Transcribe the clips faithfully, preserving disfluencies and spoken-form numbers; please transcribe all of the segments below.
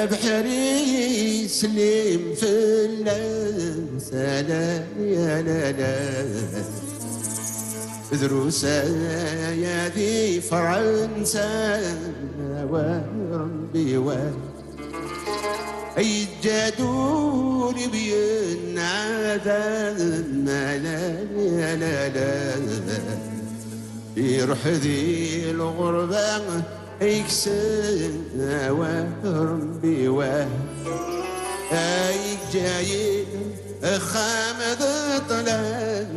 Abeḥri yeslim fell-as, ala, ala, ala. Drus aya di Fransa, wa Ṛebbi, wa. Yeǧǧa-d ul-iw yenneɛdam, ala, ala, ala. Iruḥ di lɣerba, yekkes, wa Ṛebbi, wa. Yeǧǧa-yi-d axxam d ṭṭlam,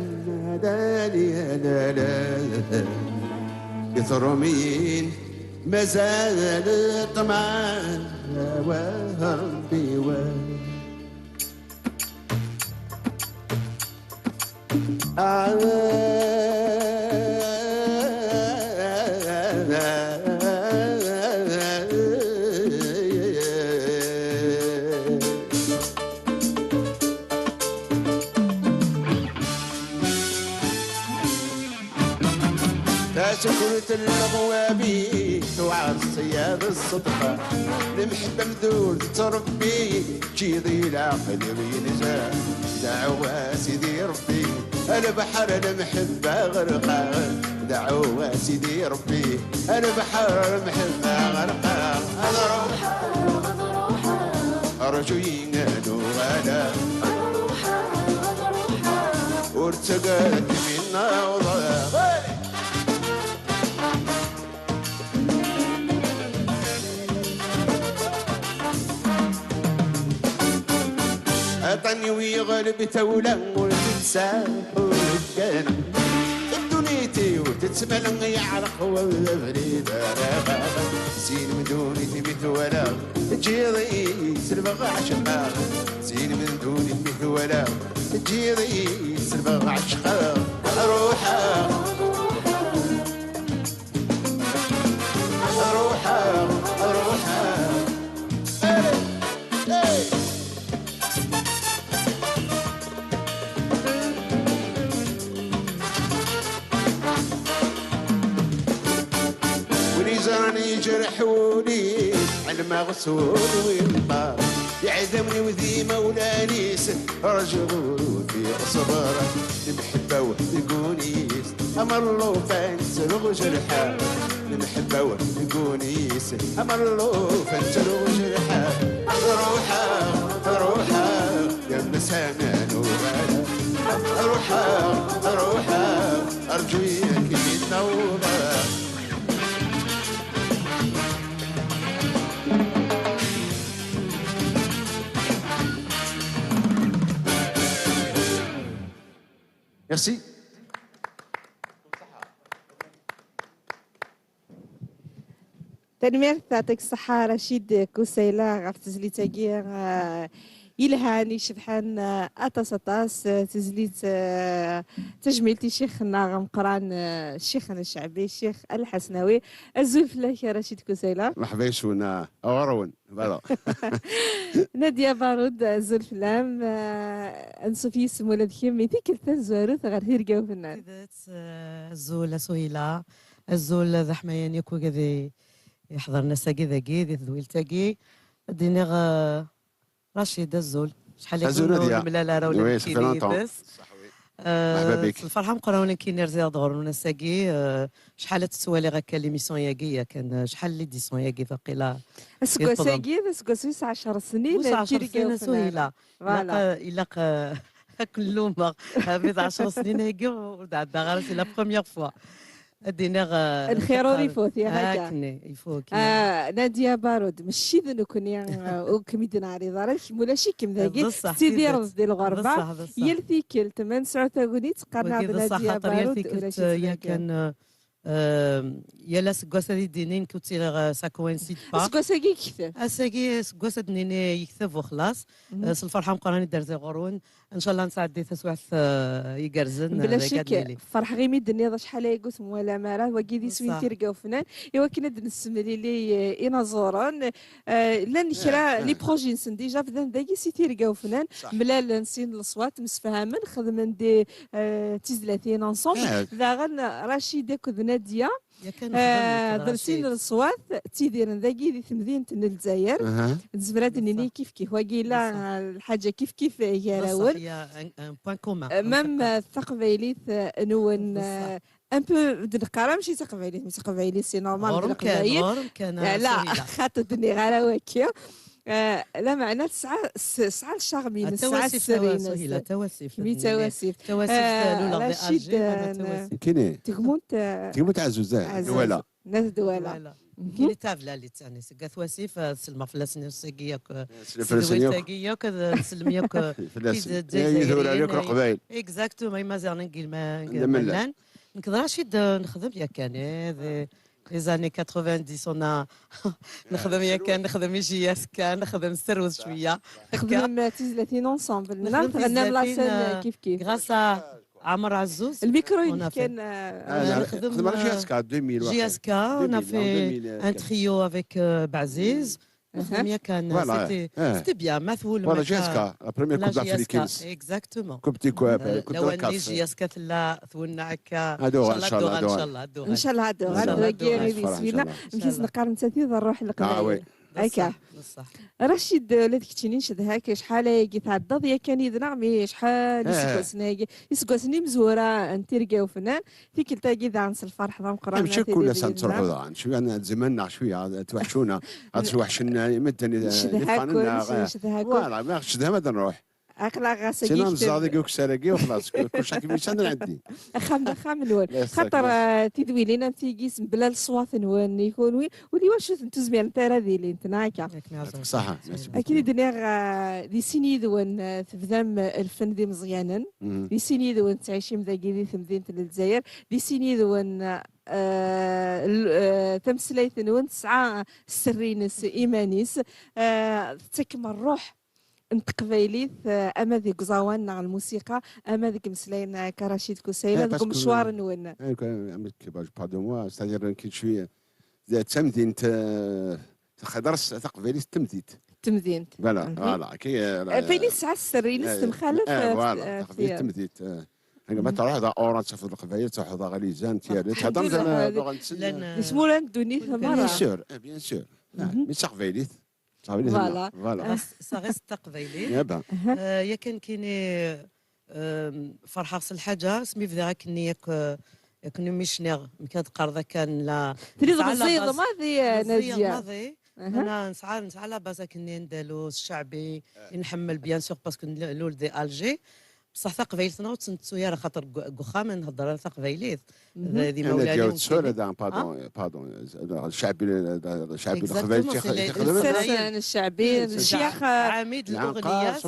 la, la, la, la. Di tṛumiyin mazal ṭṭmeɛ, wa Ṛebbi, wa. Tasukurt n leɣwabi tuɛer ṣṣyad ṣṣedqa, lemḥebba mdul tettṛebbi, ǧǧiḍ i leɛqel-iw yenza. Deɛɛu a Sidi Ṛebbi, a lebḥer lemḥebba ɣerqeɣ. Deɛɛu a Sidi Ṛebbi, a lebḥer lemḥebba ɣerqeɣ. Ad ṛuḥeɣ, ad ṛuḥeɣ, ṛǧu-yi ad uɣaleɣ. Ad ṛuḥeɣ, ad ṛuḥeɣ, ur ttagad ad kem-in-awḍeɣ. Aṭṭan-iw yeɣleb tawla ur tensa ḥulgan. Ddunit-iw tettmal yeɛreq wabrid ara baba. Sin ddunit mi twalaɣ, teǧǧiḍ-iyi selbeɣ ɛecqeɣ. Sin ddunit mi twalaɣ, teǧǧiḍ-iyi selbeɣ ɛecqeɣ. Ruḥeɣ. Ruḥeɣ, ruḥeɣ. Hey, hey. Win yeẓran yejreḥ wul-is, ɛelmeɣ s wul-iw yeṭṭar. Iɛdawen-iw d imawlan-is, rǧu ur ufiɣ ṣṣber. Lemḥebba-w deg wul-is, am llufan ttruɣ jerḥeɣ. Lemḥebba-w deg wul-is, am llufan ttruɣ jerḥeɣ. Ruḥeɣ, ruḥeɣ, yamma s aman uɣaleɣ. Ruḥeɣ, ruḥeɣ, rǧu-yi ad kem-in-awḍeɣ. Merci. Tanemmirt, yeɛṭik ṣṣeḥḥa, Racid Kusayla, ɣef tezlit-agi, eh, yelhan, icebḥen, eh, aṭas, aṭas, eh, tezlit, eh, tajmilt i ccix-nneɣ ameqqran, eh, ccix n cceɛbi, ccix Lḥesnawi. Azul fell-ak, a Racid Kusayla. Merḥba yeswen, eh, ɣur-wen. Voilà. Nadia Barud, azul fell-am. Eh, ansuf yis-m ula d kemm i tikkelt tamezwarut ɣer Tirga Ufennan. Tidet, eh, azul a Suhila, azul d aḥmayan yakk wigad i iḥeḍren ass-agi dagi, di tedwilt-agi. Ad d-iniɣ, eh, Racid, azul. Acḥal i Azul, Nadia. Ur nemlal ara ula d Oui, ça fait nekkini longtemps. Yid-s. Merḥba bik. S lferḥ ameqqran nekkini rziɣ-d ɣur-wen ass-agi. Eh, acḥal ad tettwaliɣ akka l'émission-agi, yakan, eh, acḥal l'édition-agi, waqila. Aseggas-agi d aseggas wis ɛecṛ snin. Wis ɛecṛ snin, Suhila. Voilà. Ilaq, eh, ilaq, eh, ad ken-lummeɣ. Abrid ɛecṛ snin-agi ur d-ɛeddaɣ ara, c'est la première fois. Ad d-iniɣ, eh, lxir ur ifut, ya akka. Akken, ifuk, ya. Ah, Nadia Barud, mačči d nekkni, eh, ur kem-id-neɛriḍ ara, kemm ulac-ikem dagi, tettidireḍ di lɣerba, yal tikkelt, ma nesɛu tagnit, qqaren-aɣ-d Nadia Barud, ulac-itt dagi. Yakan, eh, eh, yal aseggas ad yi-d-inin, ur ttiliɣ, eh, ça coïncide pas. Aseggas-agi yekteb. Ass-agi, aseggas ad d-nini yekteb u xlaṣ. Eh, s lferḥ ameqqran i d-rziɣ ɣur-wen. Ncallah nesɛeddi taswiɛt, eh, igerrzen, eh, dagi ad nili. Bla ccek, ferḥeɣ imi d-tenniḍ acḥal ay yegg ur temwalam ara, wagi d iswi n Tirga Ufennan, i wakken ad d-nessemlili, eh, inaẓuren. Eh, llan kra, les projets-nsen déjà bdan dagi si Tirga Ufennan, mlalen sin leṣwat, msefhamen, xedmen des, eh, tizlatin ensemble. Daɣen Racid akked Nadia, Yakan nexdem nekk d Racid. D sin n leṣwat ttidiren dagi di temdint n Lezzayer. Nezmer ad d-nini kif kif. Wagi yella lḥaǧa kif kif gar-awen. Même taqbaylit-nwen, un peu d-neqqar mačči taqbaylit, mais taqbaylit c'est normal. Ɣur-m kan, ɣur-m kan. La, xaṭi d-nniɣ ara waki. Lameɛna tesɛa, tesɛa lecɣal-ines, tesɛa sser-ines. Tawasift, tawasift. Kemmi d tawasift. Tawasift, luleɣ di Alger, ana tawasift. Kini. Tegmunt, tegmunt Ɛezzuz, Dwala. N At Dwala. Kini tablalit, yani, seg At Wasif, ad sellmeɣ fell-asen, seg yakk, tedwilt-agi yakk, ad sellem yakk, fell-asen. Tura yakk Leqbayel. Exactement, Imaziɣen n Gilma-, n Gilman. Nekk d Racid, nexdem yakan, eh, les années quatre-vingt-dix, on a, nexdem yakan, nexdem i J S K, nexdem s terwet cwiya. Txedmem tizlatin ensemble, neɣ tɣennam la scène kif kif? Grâce à Ɛmer Ɛezzuz. Lmikru-inek kan. Nexdem, nexdem ɣer J S K deux mille, J S K, on a fait un trio avec, euh, Baziz. Nexdem yakan, c'était, c'était bien, ma twulem. Voilà, J S K, la première Coupe d'Afrique. Exactement. Coupe du, Coupe de la CAF. J S K tella twenneɛ akka. Ad tuɣal, inchallah, inchallah, ad tuɣal. Inchallah, ad tuɣal. Ad tuɣal. Wagi ara d iswi-nneɣ. Amek i s-neqqar nettat i d ṛṛuḥ n Leqbayel. Akka. Racid, ula d keččini ncedha-k, acḥal ayagi tɛeddaḍ yakan yid-neɣ, mi acḥal iseggasen-agi, iseggasen imezwura n tirga ufennan, tikkelt-agi daɣen s lferḥ d ameqqran. Mačči kul ass ad nettruḥu daɣen, cwiya ad zman-nneɣ, cwiya ad twaḥcuna, ad twaḥcen medden, ncedha-ken, ncedha-ken. Voilà, ma ɣ-tcedham ad nruḥ. Aql-aɣ ɣas-agi. Sina neẓẓaḍ deg ukessar-agi, u xlaṣ, kulci akken yusan ad nɛeddi. Axxam d axxam-nwen. Xaṭer, eh, tidwilin am tigi, mebla leṣwat-nwen i kunwi, ur iwacu tent-ur zmirent ara ad ilint, neɣ akka? Ṣaḥa. Akken i d-nniɣ, eh, di sin yid-wen, eh, tebdam, eh, lfen d imeẓyanen, di sin yid-wen tettɛicim dagi di temdint n Lezzayer, di sin yid-wen, eh, l-, eh, tameslayt-nwen tesɛa sser-ines iman-is, eh, tettakem ṛṛuḥ n teqbaylit, eh, ama deg uẓawan neɣ lmusiqa, ama deg imeslayen, eh, Karacid Kusayla, deg umecwar-nwen. Pardon, moi, c'est-à-dire, nekk cwi, d tamdint, eh, txedr s taqbaylit d temdint. Temdint. Voilà, voilà. Payen tesɛa sser-ines temxalaf, eh, voilà, taqbaylit d temdint, eh. Ma truḥeḍ ɣer Oran, tafeḍ Leqbayel, truḥeḍ ɣer Lizan, Tyaret, theddreḍ luɣa-nsen. Di tmura n ddunit merra. Bien sûr, eh, bien sûr. Mi d taqbaylit. Voilà. Voilà. Saɣist taqbaylit. Eh, yakan kini, eh, ferḥeɣ s lḥaǧa, asmi bdiɣ akkenni yak, eh, yak mi cniɣ, mi kan teqqareḍ akka la. Tella meẓẓiyeḍ maḍi, eh, Nazya. Ana nesɛa, nesɛa la base akkenni n Dalus, Ccaɛbi, i nḥemmel, bien sûr, parce que nlul di Alger. Bṣaḥ taqbaylit-nneɣ ur tt-nettu ara, xaṭer deg, deg uxxam ur nhedder ara taqbaylit. D, d imawlan i nsura. Pardon, pardon. Ccaɛbi, Ccaɛbi, Leqbayel. Exactement, c'est les, c'est les Ccɛɛbi, Ccyax, Ɛamid, Lɣeniyat.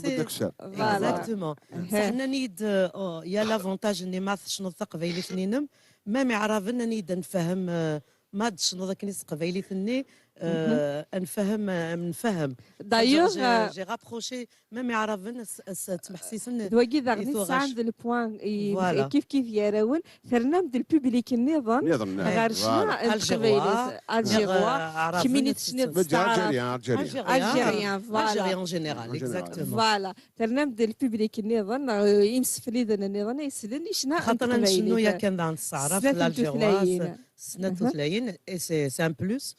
Voilà. Exactement. Nnan-iyi-d, oh, il y a l'avantage-nni ma tecnuḍ taqbaylit-nni-inem, même Iɛraben nnan-iyi-d ad nfehhem, euh, ma d-tecnuḍ akken s teqbaylit-nni, euh, ad nfehhem, euh, ad nfehhem. D'ailleurs, j'ai, euh, j'ai rapproché même Iɛraben, as-, as-, ttmeḥsisen. D wagi daɣen i tesɛam d le point, i, kif kif gar-awen, ternam-d le public nniḍen ɣer ccna n teqbaylit. Algérois, kemmini tecniḍ s taɛrabt. Algérien, voilà. Algérien en général, exactement. Voilà. Ternam-d le public nniḍen, euh, imsefliden nniḍen ay yeslen i ccna n teqbaylit. Xaṭer ad ncennu yakan daɣen s taɛrabt, l'algérois, s snat tutlayin, et c'est, c'est un plus.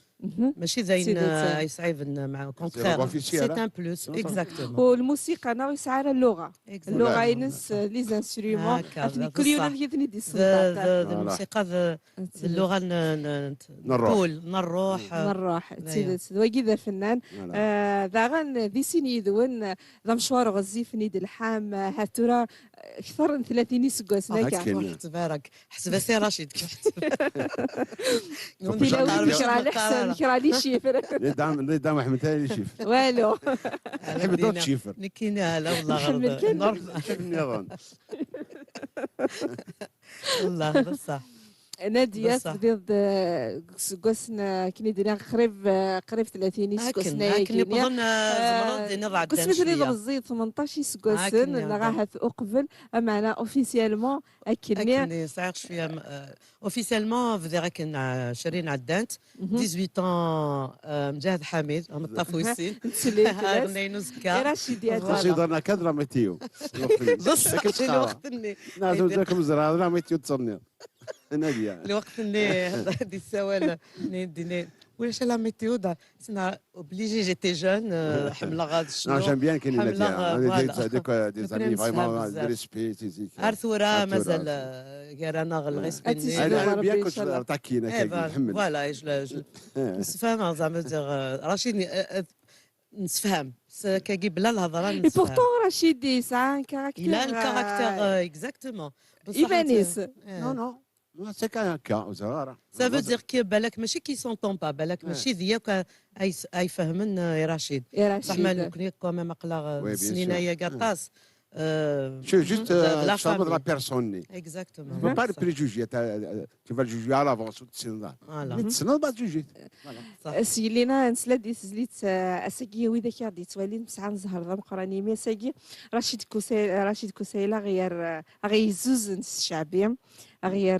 Mačči d ayen, euh, yesɛiben, au contraire. C'est un plus, exactement. U lmusiqa-nneɣ ur yesɛi ara lluɣa. Lluɣa-ines, euh, les instruments, atni kul yiwen amek i ten-id-yessenṭaṭ. D lmusiqa d, d lluɣa n, n, n ṛṛuḥ. N ṛṛuḥ, euh, n ṛṛuḥ, d tidet. D wagi d afennan. Euh, daɣen, di sin yid-wen, euh, d amecwar ɣezzifen i d-telḥam, euh, ha tura, euh, kter n tlatin iseggasen akka. Ruḥ tbarak. Ḥseb-as i Racid. Tilawin, kra leḥsab, kra les chiffres. Nida, Nida Muḥemmed, les chiffres. Walu. Ḥemmel d'autres chiffres. Nekkini, ala, wallah, nḥemmel kan. Nniḍen. Wallah, bessah. Nadia, tebdiḍ-d, eh, seg wass n, eh, akken i d-nniɣ, qrib, eh, qrib tlatin iseggasen ayagi. Akken, akken i wwḍen, eh, tzemreḍ ad d-tiniḍ ɛeddan cwiya. Seg wasmi telliḍ ẓid, tmenṭac iseggasen, neɣ ahat uqbel, ameɛna officiellement, akken-nni. Akken-nni, sɛiɣ cwiya, eh, officiellement, bdiɣ akken, eh, crin ɛeddant, dix-huit ans, eh, Mǧahed Ḥamid, ameṭṭaf wis sin. Ɣennay n uzekka. Racid, ya. Xas yeḍran akka d la météo. D ṣṣeḥ, lweqt-nni. Neɣ tura kem ẓriɣ d la météo d-tenniḍ. Nadia. الوقت اللي هذه السوال، اللي ديني. ولاش la météo دا سنا obligé, j'étais jeune, euh, حملة غاد شنو. Non, j'aime bien كاين حملة Nadia. غاد، Des, voilà. des, des, des amis vraiment de respect, c'est عرفت وراه مازال، آه، كان انا غير respect. Elle aime bien quand je la taquine, voilà, je la, je نسفهم زعما دير، آه، رشيد، آه، آه، نسفهم. كاكي بلا الهضره نسفهم. Et pourtant رشيد يسعى un caractère. Il a un caractère, euh, exactement. ايمانيس. Non, non. C'est qu'un cas, c'est rare. Ça veut dire que بالك ماشي كي s'entend pas, بالك ماشي ذياك ايفهمن رشيد. يا رشيد. بصح ما نكوني quand même اقلا السنين هي كاطاس. Je veux juste la personne. Exactement. Faut pas le préjuger. Tu vas le juger à l'avance. Voilà. Mais sinon, pas juger. سي لينا نسلا دي سزليت اساكي ويدا كي غادي توالين بصح نزهر ذا مقراني مي اساكي رشيد كوسي رشيد كوسيلا غير غيزوز الشعبي غير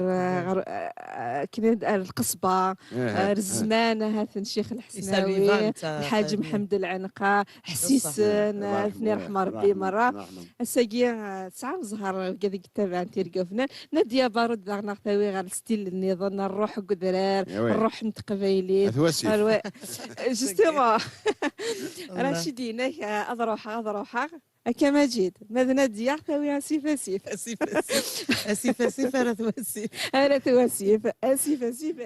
كنا القصبه الزمان هاثن الشيخ الحسناوي الحاج محمد العنقه حسيسن اثني رحمه ربي مره اساكي تسعه زهر كذا تابع انت الكفنان ناديه بارود دارنا ثاوي غير ستيل النظام الروح قدرار الروح نتقبايلي جوستومون رشيد هناك اضروحه اضروحه هكا مجيد ماذا ناديه ثاوي اسيف اسيف اسيف اسيف اسيف اسيف راه ثواسيف انا ثواسيف اسيف اسيف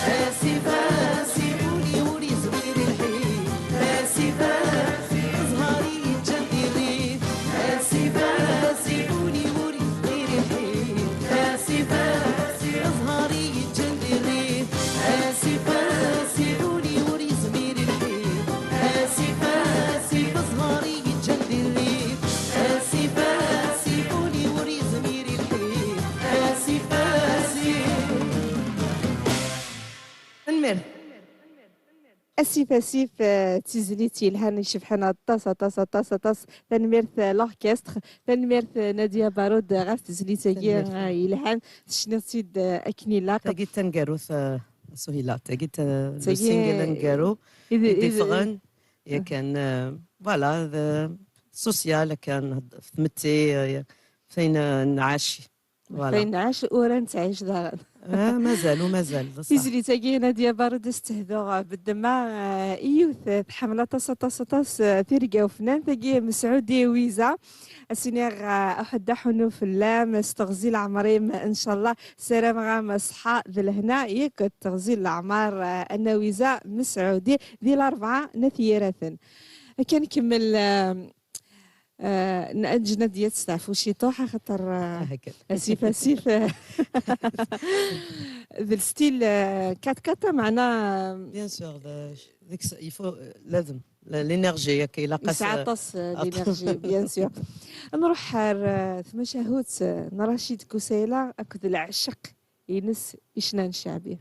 Asif, asif, ul-iw ur yezmir i lḥif. Asif, asif, zzher-iw yeǧǧa-d irif. Asif, asif, ul-iw ur yezmir i lḥif. Asif, asif, zzher-iw yeǧǧa-d irif. Asif, asif, ul-iw ur yezmir i lḥif. Asif, asif, zzher-iw yeǧǧa-d irif. Asif, asif, ul-iw ur yezmir i lḥif. Asif, asif. Tanemmirt. Asif, asif, eh, d tizlit yelhan, icebḥen aṭas, aṭas, aṭas, aṭas. Tanemmirt, eh, l'orchestre. Tanemmirt, eh, Nadia Barud, eh, ɣef tezlit-agi, tanemmirt, eh, yelhan. Tecniḍ-tt-id, eh, akken ilaq. Tagi d taneggarut, eh, Suhila. Tagi d ta-, d tagi, single aneggaru i d, i d, iffɣen, eh, yakan, eh, voilà, d social, akan, f tmetti, eh, f ayen, eh, nɛac. Voilà. Ɣef ayen nɛac, ur nettɛic daɣen. Ah, mazal, u mazal, d ṣṣeḥ. Tizlit-agi, Nadia Barud, ad s-tehduɣ, eh, beddemma, eh, i yiwet, eh, tḥemmel aṭas, aṭas, aṭas, eh, tirga ufnan, tagi Mesɛudi Wiza. Ad s-iniɣ, eh, aḥuddu aḥunnu fell-am, s teɣzi leɛmer-im, ncallah. Ssarameɣ-am ṣṣeḥḥa d lehna, yak d teɣzi n leɛmer, eh, a Nna Wiza Mesɛudi, di Larebɛa n At Yiraten. Akka nkemmel, eh, eh, n-, ad neǧǧ Nadia testeɛfu ciṭuḥ, axaṭer, eh, asif, asif, eh, d le style, eh, quatre quatre, meɛna, bien sûr, d-, deg s-, il faut, eh, lazem, l-, l'énergie, akka, ilaq-as, yesɛa, eh, aṭas, eh, aṭas. L'énergie, bien sûr. Ad nruḥ ar, eh, tmacahut, eh, n Racid Kusayla akked lɛecc-ines i ccna n ccaɛbi.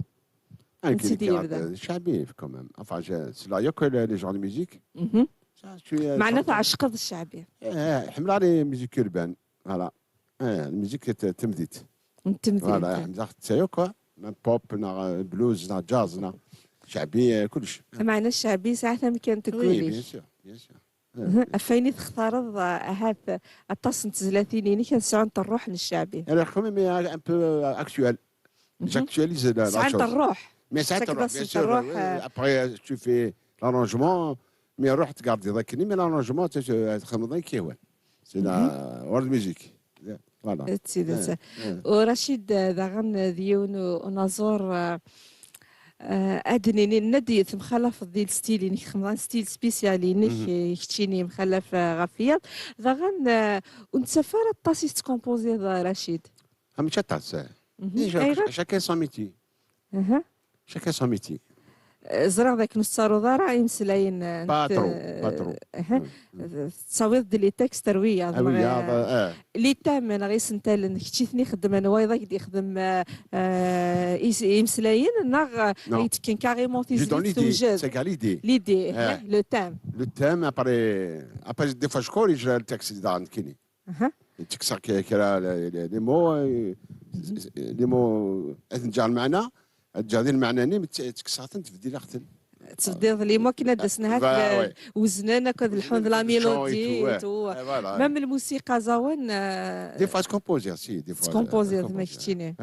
Ah, netta i d-yebdan. Ccaɛbi, quand même. Enfin, je, c'est là, il y a que les, les genres de musique. Mhm. Ça, je suis, euh, meɛna tɛecqeḍ ccaɛbi. Eh, ḥemmleɣ les musiques urbaines. Voilà. Eh, la musique est, euh, temdit. N temdint. Voilà, ḥemmleɣ-tt quoi. Même pop, neɣ, euh, blues, neɣ jazz, neɣ ccaɛbi, euh, kullec. Meɛna ccaɛbi yesɛa tamkant deg wul-ik. Oui, bien sûr, bien sûr. Ɣef wayen i textareḍ, eh, ahat aṭas n tezlatin-inek ad sɛunt ṛṛuḥ n ccaɛbi. Alors, quand même, un peu, euh, actuel. J'actualise la, la chose. Sɛant ṛṛuḥ. Mais sɛant ṛṛuḥ, bien sûr, oui. Après, euh, tu fais l'arrangement, mais ṛṛuḥ tgardiḍ akken, mais l'arrangement, tu, tu, txedmeḍ ayen k-yehwan. C'est la world music. Voilà. D tidet. U Racid, eh, daɣen, eh, d yiwen u-, unaẓur, eh, eh, ad d-nini, nenna-d temxalafeḍ di lstil-inek, txedmeḍ stil spécial-inek, eh, keččini yemxalaf, eh, ɣef wiyaḍ. Daɣen, eh, ur nettaf ara aṭas i tettkompuziḍ, eh, Racid. Ah, mačči aṭas, eh. Ayɣer? Chacun son métier. Chacun son métier. Eh, ẓriɣ d akken ur tettaruḍ ara imeslayen, eh, pas trop, pas trop. Tettawiḍ-d les textes ar wiyaḍ, ar wiyaḍ, eh. Les thèmes neɣ isental n kečč i ten-ixeddmen, wayeḍ ad k-d-ixdem, eh, eh, is-, imeslayen, neɣ, eh, yettekken carrément tizlit tewjed? C'est l'idée. L'idée, eh, le thème. Le thème, après, après, des fois, je corrige le texte, daɣen nekkini. Ttekkseɣ k-, kra, les, les, les mots, eh, les mots, ad ten-ǧǧeɣ lmeɛna, ad ǧǧeɣ di lmeɛna-nni, tt-, ttekkseɣ-ten, tbeddileɣ-ten. Tbeddiḍ les mots akken ad d-asen ahat, eh, weznen akked lḥun d la mélodie et tout. Même lmusiqa, aẓawan, eh, des fois, tkompuziḍ, si, des fois, tkompuziḍ, ma keččini.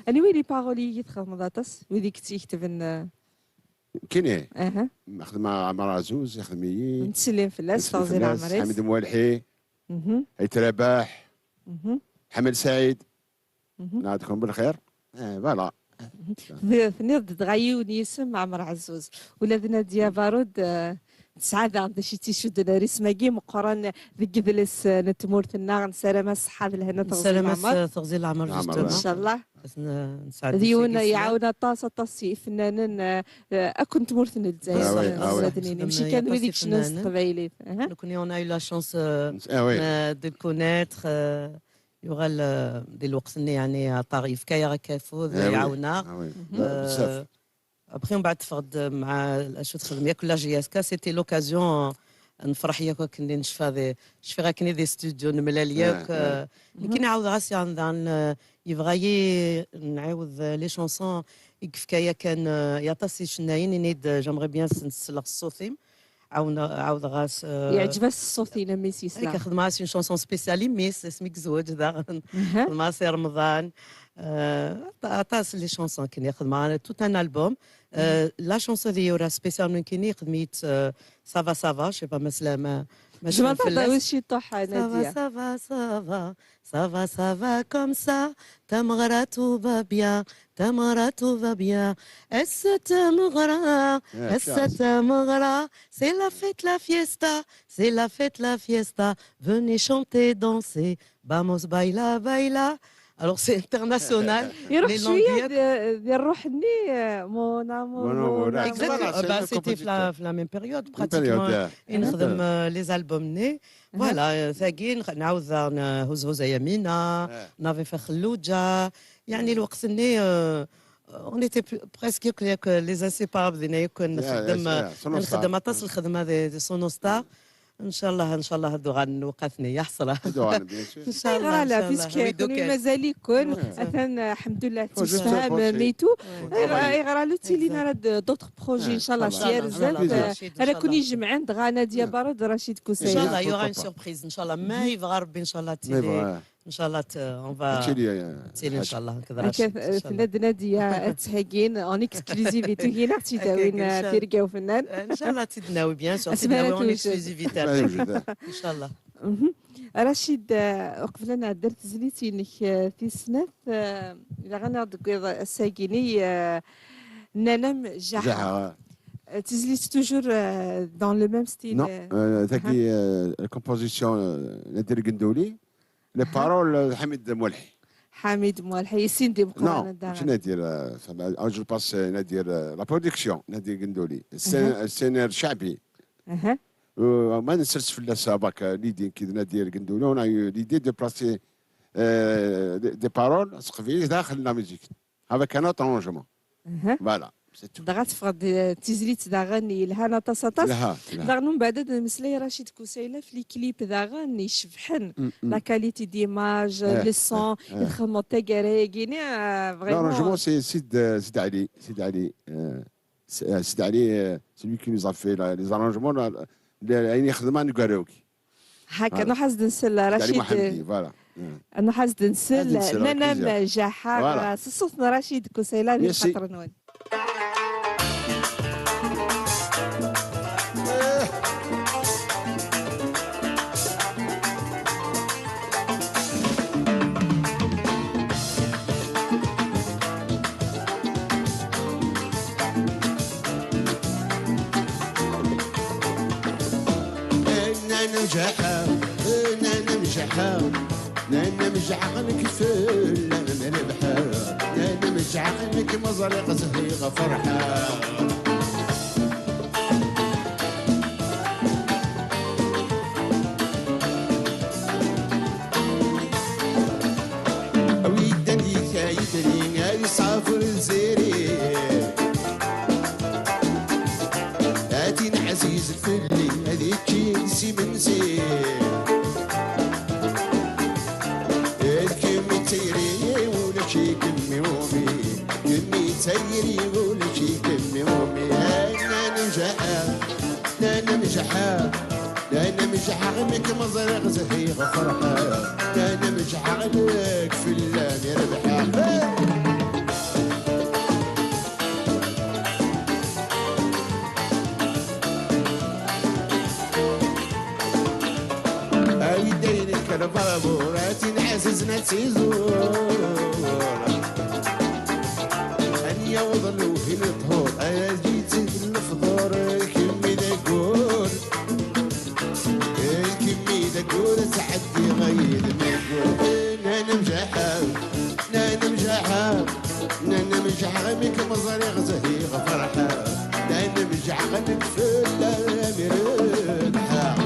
Anwa i les paroles i txedmeḍ aṭas? Wid i k-tt-iketben, eh? Nekkini? Xedmeɣ Ɛmer Ɛezzuz, ixdem-iyi. Nettsellim fell-as, teɣzi leɛmer-is. Ḥamid Mwalḥi. Ayt Rabaḥ, Ḥamed Saɛid, nɛedkum belxir. Eh, voilà. Tenniḍ-d dɣa yiwen yisem, Ɛmer Ɛezzuz. Ula d Nadia Barud, eh, tesɛa daɣen d acu i tt-icudden ar isem-agi meqqren deg yidles, eh, n tmurt-nneɣ. Nessaram-as ṣṣeḥḥa d lehna, teɣzi leɛmer. Nessaram-as, eh, teɣzi leɛmer, justement. Ncallah. D yiwen iɛawen aṭas, aṭas ifennanen, eh, eh, akk n tmurt n Lezzayer, ah oui, ah oui, ad nini, mačči kan wid ikecmen s teqbaylit. Nekkni, on a eu la chance, euh, de connaître, euh, yuɣal, euh, di lweqt-nni, yeɛni, aṭar yefka-yaɣ akk afud, iɛawen-aɣ. Ah oui. Euh, bzzaf. Après, mbeɛd teffeɣ-d mɛa acu txedm yakk la J S K, c'était l'occasion, euh, nefreḥ yakk akken i necfa di, cfiɣ akken i di studio nemlal yakk, euh, nekkini ɛawdeɣ-as yaɣen daɣen, euh, yebɣa-yi nɛiwed, euh, les chansons i yefka yakan, euh, i aṭas icennayen, ini-d, euh, j'aimerais bien s-, nsleɣ ṣṣut-im. Ɛawneɣ-, ɛawdeɣ-as, euh, yeɛǧeb-as ṣṣut-inem mi s-yesla. Akka, xedmeɣ-as une chanson spéciale i mmi-s, asmi yezweǧ daɣen. Xedmeɣ-as i Remḍan. Euh, aṭ-, aṭas les chansons akken i xedmeɣ, tout un album. Euh, la chanson di yura spécialement nekkini, xedmeɣ-itt, euh, Ça va, ça va, je sais pas, ma slama, Jmaɛ taɛḍawit ciṭuḥ, Nadia. Ça va, ça va, ça va, ça va comme ça. Tameɣra, tout va bien. Tameɣra, tout va bien. Ass-a tameɣra, ass-a tameɣra. C'est la fête, la fiesta. C'est la fête, la fiesta. Venez chanter, danser. Vamos, baila, baila. Alors, c'est international. Iruḥ cwiya di ṛṛuḥ-nni, mon amour, mon amour. Exactement. Bah, c'était la même période, pratiquement. I nexdem les albums-nni. Voilà, tagi nɛawed daɣen Huzhuz a Yamina, Naḍif a Xelluǧa. Yeɛni lweqt-nni, on était presque les inséparables, dinna yakk nxeddem, nxeddem aṭas lxedma di Sonostar. Ncallah, ncallah ad uɣalen lewqat-nni, ya ḥesra. Ad uɣalen, bien sûr. Ncallah, ncallah. Puisque kunwi mazal-iken, atan, alḥemdulillah, tettemsefhamem et tout. Ayɣer ur ttilin ara d'autres projets, ncallah, s yir zdat, ara ken-ijemɛen dɣa Nadia Barod d Rachid Koussaïla. Ncallah, il y aura une surprise, ncallah. Ma yebɣa Rebbi, ncallah, ad tili. Ncallah, on va... Ncallah, nekk d Rachid, ncallah. Tenna-d Nadia ad tthegin en exclusivité, ugin ad ɣ-tt-id-awin tirga ufennan. Ncallah ad tt-id-nawi, bien sûr, ad tt-id-nawi en exclusivité. Ncallah. Rachid, uqbel ad nɛeddi ar tezlit-inek tis snat, ilaq ad aɣ-d-tewwiḍ ass-agi-nni, Nnan-am Jaḥa. Tizlit toujours dans le même style. Non, tagi, la composition, Nadir Gendouli. Les paroles, Ḥamid Mwalḥi. Ḥamid Mwalḥi, sin d imeqqranen daɣen. Non, mačči Nadir, je pense Nadir, la production, Nadir Gendouli. C'est un scénario ceɛbi. Ma nsers fell-as, avec l'idée de Nadir Gendouli, on a eu l'idée de placer des paroles s teqbaylit daxel la musique, avec un autre arrangement. Voilà, c'est tout. Dɣa teffeɣ-d tizlit daɣen yelhan aṭas, aṭas. Daɣen umbeɛd ad nmeslay Rachid Koussaïla ɣef les clips daɣen icebḥen. La qualité d'image, le son, i txedmeḍ taggara-agi-nni, vraiment. L'arrangement, c'est Sid, Sid Ali, Sid Ali. Sid Ali, c'est lui qui nous a fait les arrangements, ayen ixdem aneggaru-agi. Haka, ad nruḥ ad as-d-nsel Rachid. Voilà. Ad nruḥ ad as-d-nsel. Nnan-am Jaḥa, s ṣṣut n Rachid Koussaïla di lxaṭer-nwen. Nnan-am Jaḥa, nnan-am Jaḥa, nnan-am Jaḥa nekk fell-am rebḥeɣ, nnan-am Jaḥa nekk ma ẓriɣ zhiɣ ferḥeɣ. A wi yeddan yid-k a yitri, a yesɛa fur lziri. A tin ɛzizen fell-i, ad ikkin s imensi. D kemm i d tayri-iw, ulac i kemm iwumi. Kemm i d tayri-iw, ulac i kemm iwumi. Nnan-am Jaḥa, nnan-am Jaḥa, nnan-am Jaḥa, nekk ma ẓriɣ zhiɣ ferḥeɣ. Nnan-am Jaḥa, nekk fell-am i rebḥeɣ. A wi d-ayen nekk lbabur, a tin ɛzizen ad tiẓur. Ad yaweḍ lewhi n ṭhur, ad yetteg lefḍur, kemm i d aggur. Kemm i d aggur, ad tɛeddi ɣer yidem aggur. Nnan-am Jaḥa, nnan-am Jaḥa, nnan-am Jaḥa, mi kem-ẓriɣ zhiɣ ferḥeɣ. Nnan-am Jaḥa, nekk fell-am i rebḥeɣ.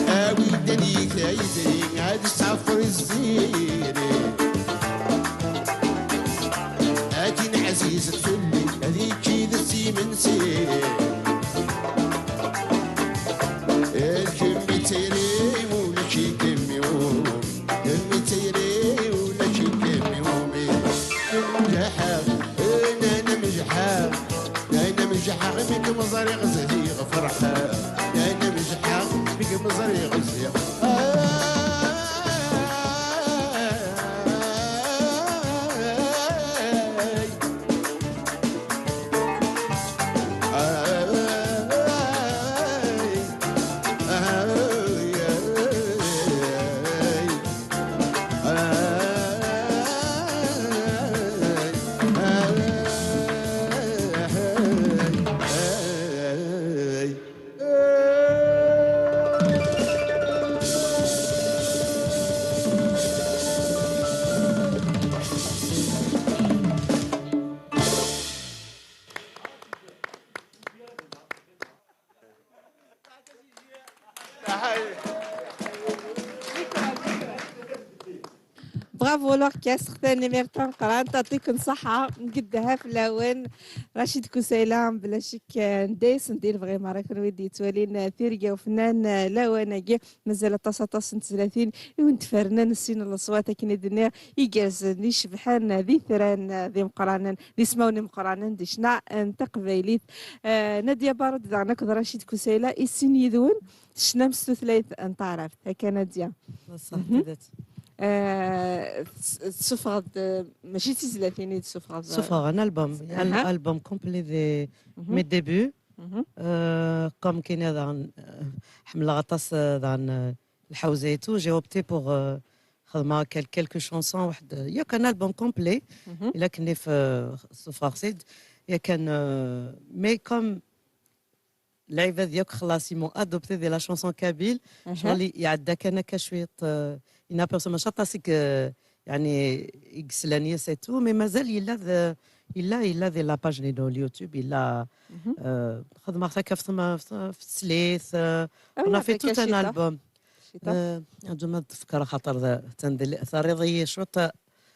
A wi d-nnan yitri, ad tesɛeffer zziri. Akken ɛzizen fell-i, ad ikki d imensi. D kemm i d tayri-iw, ulac i kemm iwumi. Kemm i d tayri-iw, ulac i kemm iwumi. Mjeḥeɣ, nnan mjeḥeɣ, nnan mjeḥeɣ, mi kem-ẓriɣ zhiɣ ferḥeɣ. Nnan mjeḥeɣ, mi kem-ẓriɣ zhiɣ. Ah. Bravo l'orchestre, tanemmirt tameqqrant, yɛṭikum ṣṣeḥḥa, nqeddeh-it fell-awen. Racid Kusayla, bla ccek, eh, nda-yas-d i lebɣi merra kunwi d-yettwalin, eh, tirga ufennan, eh, lawan-agi. Mazal aṭas, aṭas n tezlatin i wen-d-fernen sin n leṣwat, akken i d-nniɣ, igerrzen, icebḥen, d itran, d imeqqranen, d ismawen imeqqranen di ccna n teqbaylit. Eh, Nadia Barud daɣen akked Racid Kusayla, i sin yid-wen tecnam s tutlayt n taɛrabt. Akka, Nadia. Ṣṣeḥ, mhm, tidet. Eh, ts-, tessufɣeḍ-d, eh, mačči d tizlatin i d-tessufɣeḍ, eh, Ssufɣeɣ un album, un, aha, album complet de, mhm, mes débuts. Mhm. Euh, comme كاين daɣen, euh, ḥemmleɣ aṭas, euh, daɣen, euh, lḥawza et tout, j'ai opté pour, euh, xedmeɣ quel-, quelques chansons, واحد, euh, ياك un album complet. Mhm. إلا كني في, euh, سوفرسيد، ياك un, euh, mais comme العباد ياك خلاص ils m'ont adopté de la chanson kabyle. Aha. شغل يعدى كان هكا شوية، euh, une aperçu ماشي aṭas, euh, يعني يقسلان يس et tout, mais مازال يلا ذ-، يلا، يلا ذي la page ديالو اليوتيوب، يلا. Mhm. آه، خدمة هكا في ثما-، في، في تسليت، آه، أو on a fait tout un album. شيطة. آه، عندو ما تفكر خاطر ذا تندل-، ثريضي شوط.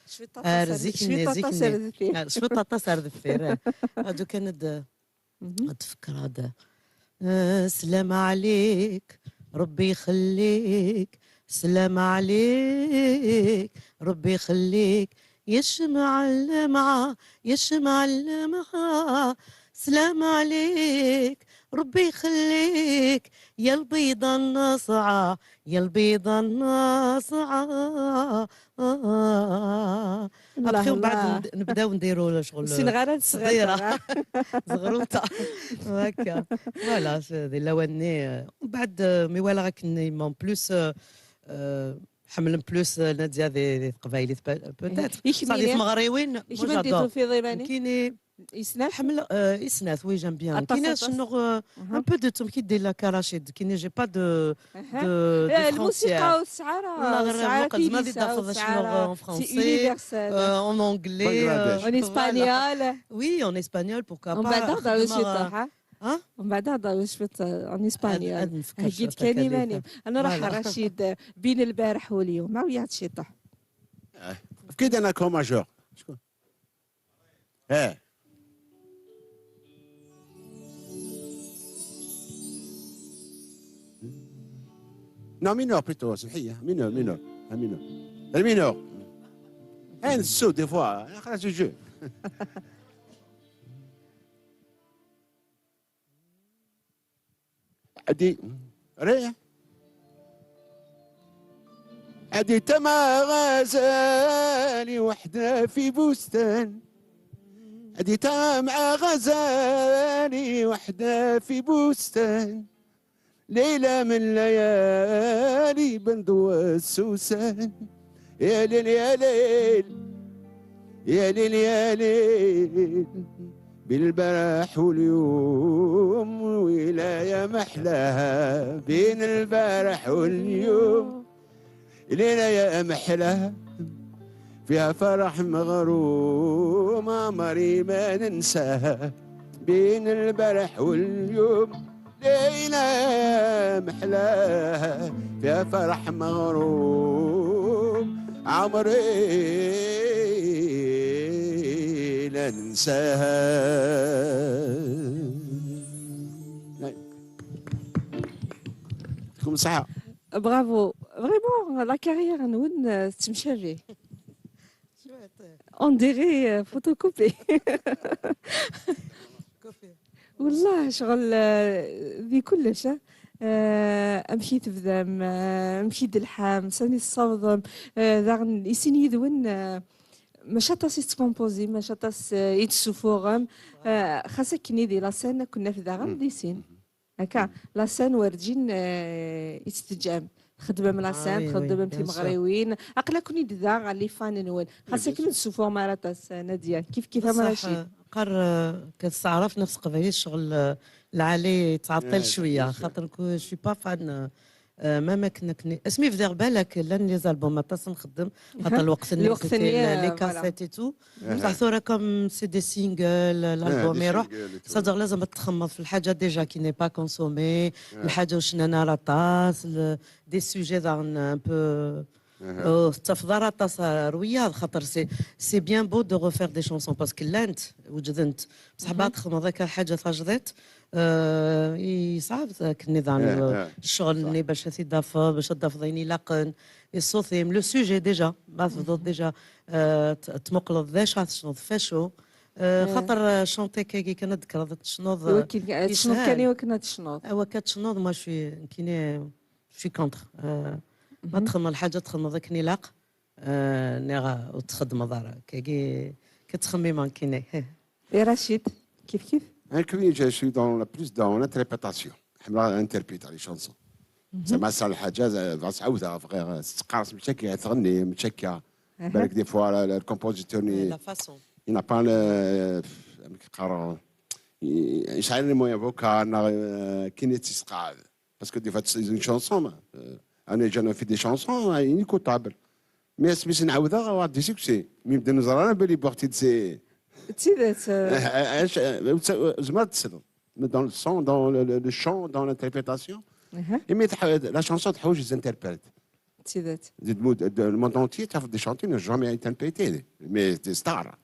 شويطة آه، تاع رزيك سردفير. آه، شويطة تاع سردفير، آه. هادو كان د-، mhm، تفكر هذا. آه، سلام عليك، ربي يخليك، سلام عليك، ربي يخليك، يا شمع اللمعة، يا شمع اللمعة، سلام عليك، ربي يخليك، يا البيضة الناصعة، يا البيضة الناصعة. آه. الله، après ومن بعد الله. ند-، نبداو نديرو شغل السنغارة الصغيرة. الصغيرة. زغروطة. هكا. Voilà، c'est des lawanais. ومن بعد، آه، مي voilà راك ني، en plus، آه، آه، حمل plus، آه، نادية دي، دي قبايلي، peut-être. يكميني. صافي، تمغريوين، moi يكمل دي j'adore. توفي ضيماني. كيني يسنات؟ حمل، آه، يسنات، oui, j'aime bien. كيني شنو، آه، un peu de tout، كي دير لك رشيد، كيني j'ai pas de، أها. de، de frontière. الموسيقى والسعارة، والله غير الوقت ما غادي تاخذ شنو، آه، en français, c'est universel. آه، en anglais، آه، en espagnol. Oui, en espagnol, pourquoi pas. ومن بعد هضروا شوية، ها؟ ومن بعد هضروا شوية، آه، en espagnol. هاد نفكر شوية كلمة. أنا راح voilà. رشيد بين البارح واليوم، ما ويا شي طاح. آه. كي دانا كو ماجور. شكون؟ اه. Non, mineur plutôt, سمحية. Mineur, mineur. Ah, mineur. Le mineur. Un saut, des fois. خلاص، je joue. عدي. ريح. عديتها مع غزالي وحدة في بستان. عديتها مع غزالي وحدة في بستان. ليلة من ليالي بندو السوسان. يا ليل، يا ليل، يا ليل، يا ليل، بين البارح واليوم، ويلا يا محلاها بين البارح واليوم. ليلة يا محلاها فيها فرح مغروم، عمري ما ننساها بين البارح واليوم. ليلة محلاها فيها فرح مغروم، عمري لا ننساها. يعطيكم الصحة. Bravo. Vraiment, la carrière نون تمشري. On dirait, euh, photocopie. والله شغل، آه، ذي كلش، آه. آه، أمشي تبدم، آه، أمشي دلحام، ساني الصوضم، آه، ذاغن يسين يدون، آه، ماشي aṭas i tettkompozi, ماشي aṭas, آه، i tessuffuɣem. آه، خاصة كني دي la scène كنا في ذاغن دي سين. هكا، la scène ورجين، آه، يتستجام. خدمة من la scène، oui, oui, تخدمم bien sûr. تيمغريوين. أقلا كوني ددا غا les fans نون. خاصة كي نسوفو مرة تاس نادية. كيف كيف مرة بصح، شي. آه، قر، آه، كتستعرف نفس قبايل الشغل، آه، العالي تعطل شوية. خاطر نكون، je suis pas fan، آه، آه، ما ما كنا كني اسمي في دير بالك لا لي زالبوم ما تصل نخدم. خاطر الوقت اللي الوقت كنت اللي، آه، لي voilà. كاسيت اي تو. بصح ثورة كوم سي دي سينجل، آه، لالبوم دي يروح. سينجل اي تو. صدق لازم تخمض في الحاجة ديجا كي ني با كونسومي. الحاجة وش انا راه طاس دي سوجي دان ان بو. تفضل راه طاس روياض خاطر سي سي بيان بو دو غوفير دي شونسون باسكو لانت وجدنت. بصح بعد تخمض هكا حاجة تاجديت. آه، يصعب ذاك النظام. الشغل اللي باش تضاف باش تضاف ضيني لاقن. الصوتيم لو سوجي ديجا ما تفضل ديجا. آه، ت- تمقلض ديش عاد تشنض فاشو. آه، خاطر آه، شونتي كاكي كان ذكر تشنوض. ايوا كي تشنوض يسهل. كان ايوا كنا تشنوض. ايوا كتشنوض ما شوي كيني شوي كونتر. آه، ما تخمم الحاجه تخمم ذاك نلاق. آه، نيغا وتخدم ضار كاكي كتخمم كيني. يا رشيد، كيف كيف؟ انا كوي جا شوي دون لا بلوس دون لانتربريتاسيون. حملا انتربريت على شانسون. زعما صار الحاجه زعما تعاودها فغير تقارص مشاكل تغني مشاكل. بالك دي فوا الكومبوزيتور ني لا فاسون. ينا با ل- كيقارو يسعى لي مويان فوكال كي نتسقى. باسكو دي فوا سي اون شانسون. انا جانا في دي شانسون انيكوتابل. مي سميت نعاودها غا دي سوكسي مي نبدا نزرع انا بالي بوقتي تسي. تسيدات. اش زعما تسلم دون لو سون دون لو شون دون لانتربريتاسيون. اها. اي مي لا شانسون تحوج زانتربريت. تسيدات. الموند انتيي تعرف دي شانتي نو جامي انتربريتي مي دي ستار.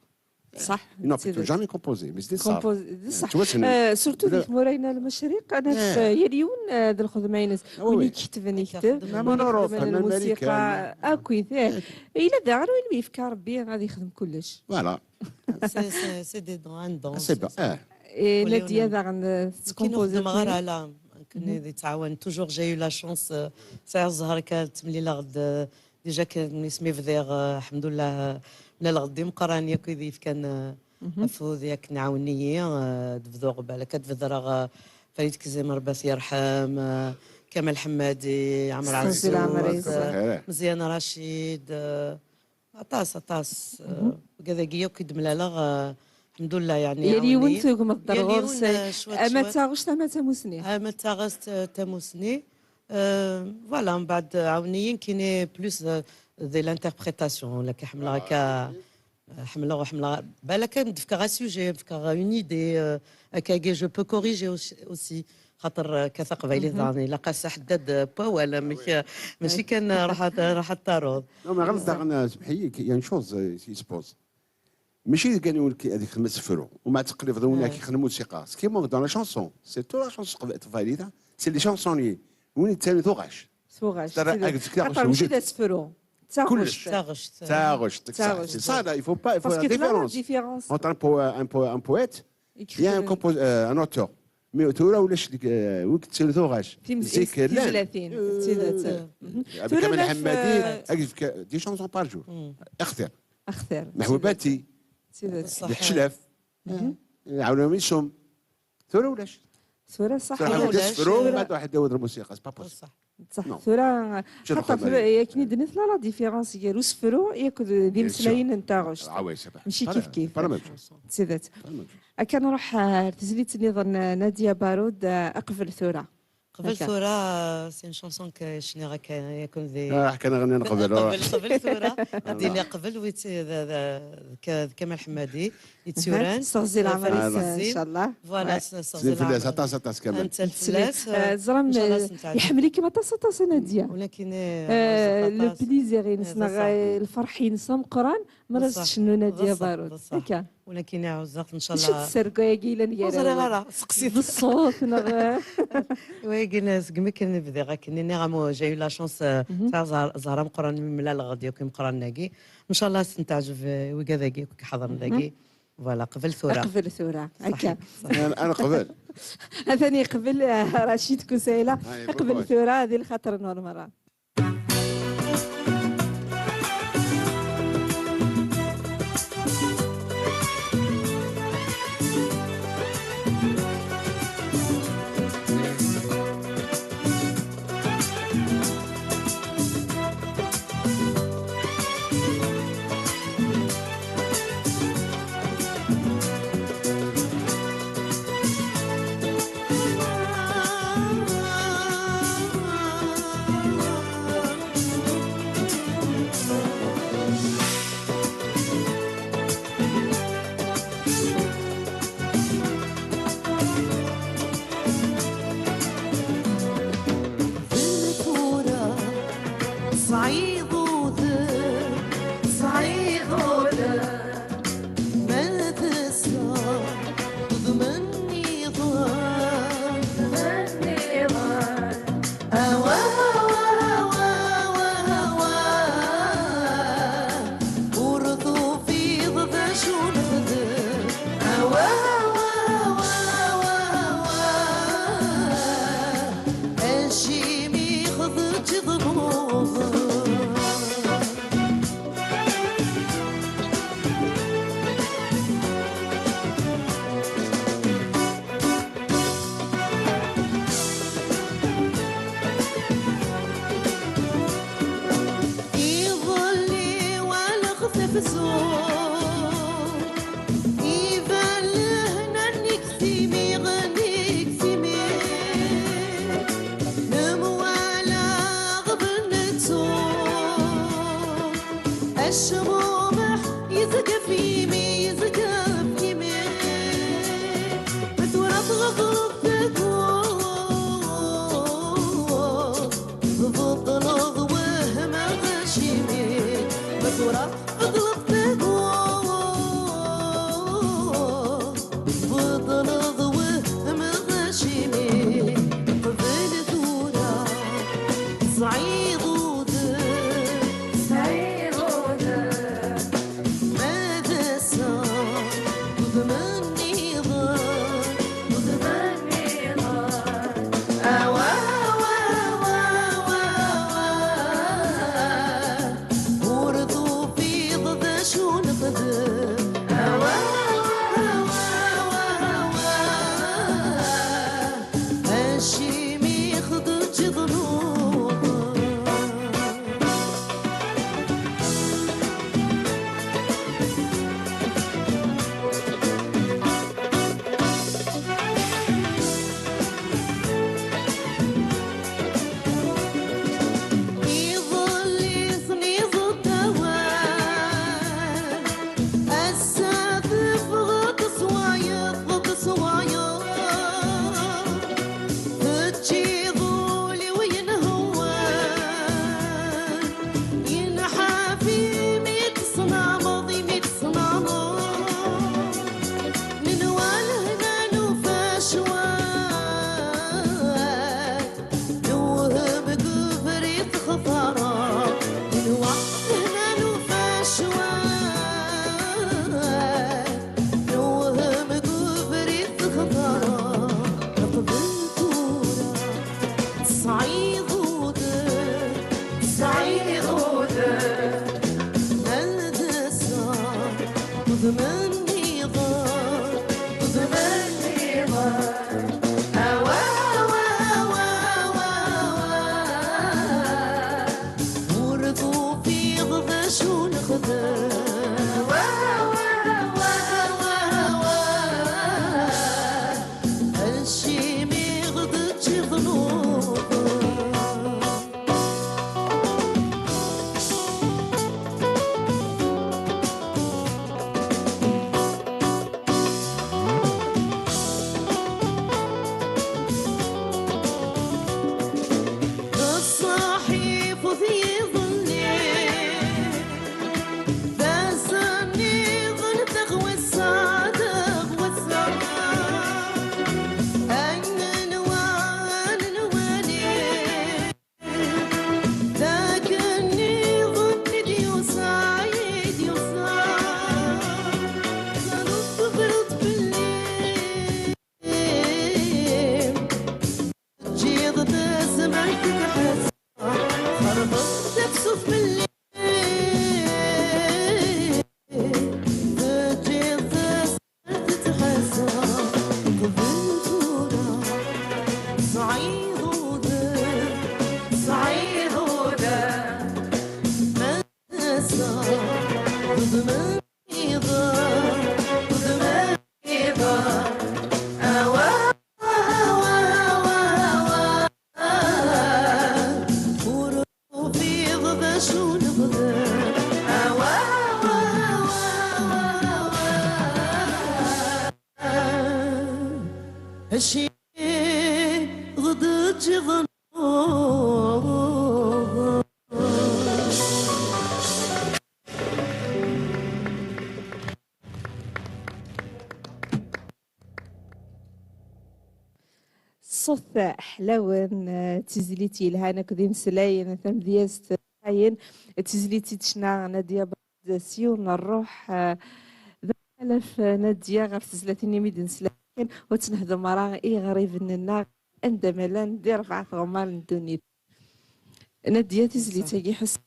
صح. نو بيتو جامي كومبوزي مي دي ستار. كومبوز بصح. توسن آه، سورتو دي ثمورينا المشرق انا في يليون. آه، ذا الخدمه ينس وي. وين يكتب يكتب. ميم ان اوروب ميم الموسيقى اكويت. الا داغر وين ما يفكر ربي غادي يخدم كلش. فوالا. سي سي سي دي دون ان دون سي با اه. إيه، نادية داغن كي تكومبوزي نخدم غير على كني دي تعاون توجور جاي لا شونس. ساعه الزهر كانت ملي لا غد ديجا كان اسمي فديغ الحمد لله. من الغد مقران ياك يضيف كان افوذ ياك نعاوني. دبذوغ بالك دبذرغ فريد كزيم ربي يرحم. كمال حمادي عمر عزوز. مزيان رشيد. Aṭas, aṭas. Kadagiya akk i d-mlaleɣ, eh, الحمد لله, يعني, يليون عاوني. تقوم الضرغوس. يليون, eh, شوية, أما شوية. تاغشت أما تموسني. أما تاغشت, eh, تموسني. Eh, voilà, من بعد عاونيين كيني plus, eh, de l'interprétation, ولا كي حملة هكا, حملة وحملة. بالك ندفكا غا sujet, ندفكا غا une idée, eh, هكا, je peux corriger aussi, aussi. خاطر كثقبايلي ثاني لا قاس حداد بوا ولا مش ماشي كان راح راح الطارود. نو مي غلط داغن سمحي لي يا شوز سي سبوز. ماشي كان يقول لك هذيك خدمه سفرو وما تقلب ضمنا كي خدمه موسيقى سكي مون دون لا شانسون سي تو لا شانسون تقبل تفايليتا. سي لي شانسوني وين تسالي ثوغاش. ثوغاش ترى سيدي. اكزكتير خاطر ماشي وجد. دا سفرو. كلش. تاغشت. تاغشت تاغشت تاغشت. سي سا لا يفو با يفو باسكو لا كاين لا ديفيرونس ديفيرونس اونتر ان بو ان بو ان بويت يا ان كومبوز ان اوتور. مي ثورة ولاش ديك, آه، وقت تسير ثوغاش. في مز-، زيك في لان. ثلاثين، آه، تسيدات. آه، مهم. عبد ثورة الكريم لا الحمادي، في أكيد ك-، دي شونسون بار جور. مم. اختر. اختر. محبوباتي. تسيدات. بصح. الحشلاف. مهم. آه، عاونهم يسوم. ثورة ولاش؟ ثورة صح. ثورة ولاش؟ ولاش؟ ثورة. بعد واحد داود الموسيقى، سي با بوسيبل. بصح. بصح نو. ثورة، شنو خاطر خدمة ثورة، هي؟ ياك ني دنيت لا، لا ديفيرونس، يا روسفرو، ياك دي بيان سور. مسلاين نتاع غشت. آه، وي، سي با. ماشي با لا، كيف كيف. با لا ميم شوز. تسيدات. با لا ميم شوز. أكا نروح، آه، تزليت نظن نادية بارود، آه، أقبل ثورة. قبل هكا. ثورة، سي اون شونسون ك-، شنو راك يكون ذي آه، حكا نغني نقبل، آه. قبل، قبل ثورة. ديني قبل ويت-، ذا-، ذا-، ك-، كمال حمادي، يتسوران. أها. استغزي العمر آه، إن شاء الله. فوالا، وي. استغزي العمر. أنت الفلاس، آه، زرم، إن شاء الله آه، سنتعلم. يحملك ما تصطاس نادية. ولكن، آه، آه، لو بليزير ينسنا، آه، بصح. الفرح ينسى مقران، ما بصح. شنو نادية بصح، بارود. بصح. هكا. ولكن يا عزاق، إن شاء الله. شو تسرقوا يا قيلان يا وزري راه؟ غلا، سقسيت. بالصوت، نغ-، وي، قلنا زكمك نبدي غاك، نيني غامو جاي لا شونس، آه، تاع زهر-، زهرة مقران من ملا الغد، ياك مقران ناقي. إن شاء الله سنتعجب، آه، ويقا ذاقي، كي حضر ذاقي. فوالا، قبل ثورة. قبل ثورة، صحيح، هكا. صحيح. أنا، أنا قبل. ثاني قبل، آه، رشيد كسيلة. هاي، قبل بوكوش. ثورة، هذه الخطر نور مرة. Sɛiḍ udem, sɛiḍ udem, ma d ass-a udem nniḍen, udem nniḍen. Awah, awah, awah, awah, awah. Ur tufiḍ d acu nexdem. Awah, awah, awah, awah, awah. Acimi xdej ḍnuḍ? Iḍelli walaɣ tafsut iban lehna-nni deg timi, nni deg timi. Nemwala ɣef nettu, acmumeḥ yezga f yimi, yezga f yimi. Ma tura tɣeḍleḍ tagut, tbeṭleḍ wehmeɣ acimi. Ma tura tɣeḍleḍ tagut, tbeṭleḍ wehmeɣ acimi. Qbel tura, sɛiḍ udem, sɛiḍ udem. Ma d ass-a udem nniḍen, udem nniḍen. Awah, awah, awah, awah, awah. Ur tufiḍ d acu nexdem. Awah, awah, awah, awah, awah. Acimi xdej ḍnuḍ? Iḍelli tniḍeḍ awal, ass-a teffɣeḍ teswayeḍ, teswayeḍ. Teǧǧiḍ ul-iw yenhewwan, yenḥaf imi tesnameḍ, imi tesnameḍ. Nenwa lehna nufa ccwal, newhem deg ubrid textareḍ. Nenwa lehna nufa ccwal, newhem deg ubrid textareḍ. Qbel tura tesɛiḍ udem, tesɛiḍ udem. Ma d ass-a udem nniḍen, udem nniḍen. Awah, awah, awah, awah, awah. Ur tufiḍ d acu nexdem. Awah, awah, awah, awah, awah. Acimi ɣ-d-teǧǧiḍ nuḍen? Ṣṣaḥ ifut yiḍelli, d ass nniḍen, taɣwassa, taɣwassa. Anenwa, anenwali. D akken nniḍen i d-yusa, i d-yusa. Taluft tebriḍ fell-i. Teǧǧiḍ tazmert tḥess, txerbeḍ tafsut fell-i. Teǧǧiḍ tazmert tḥess, qbel tura. Sɛiḍ udem, sɛiḍ udem. Ass-a udem nniḍen, udem nniḍen. Awah, awah, awah, awah. Ur tufiḍ d acu nexdem. Awah, awah, awah, awah, awah. Acimi ɣ-d-teǧǧiḍ nuḍen? ḥlawen, eh, d tizlit yelhan akked imeslayen tamedyazt ḥayen, d tizlit i d-tecna Nadia Bad s yiwen n ṛṛuḥ, eh, d amalaf, eh, Nadia ɣef tezlatin-nni mi d-nesla kan, ur ttnehdem ara i iɣriben-nneɣ anda ma llan di rebɛa tɣemmar n ddunit. Nadia, tizlit-agi ḥess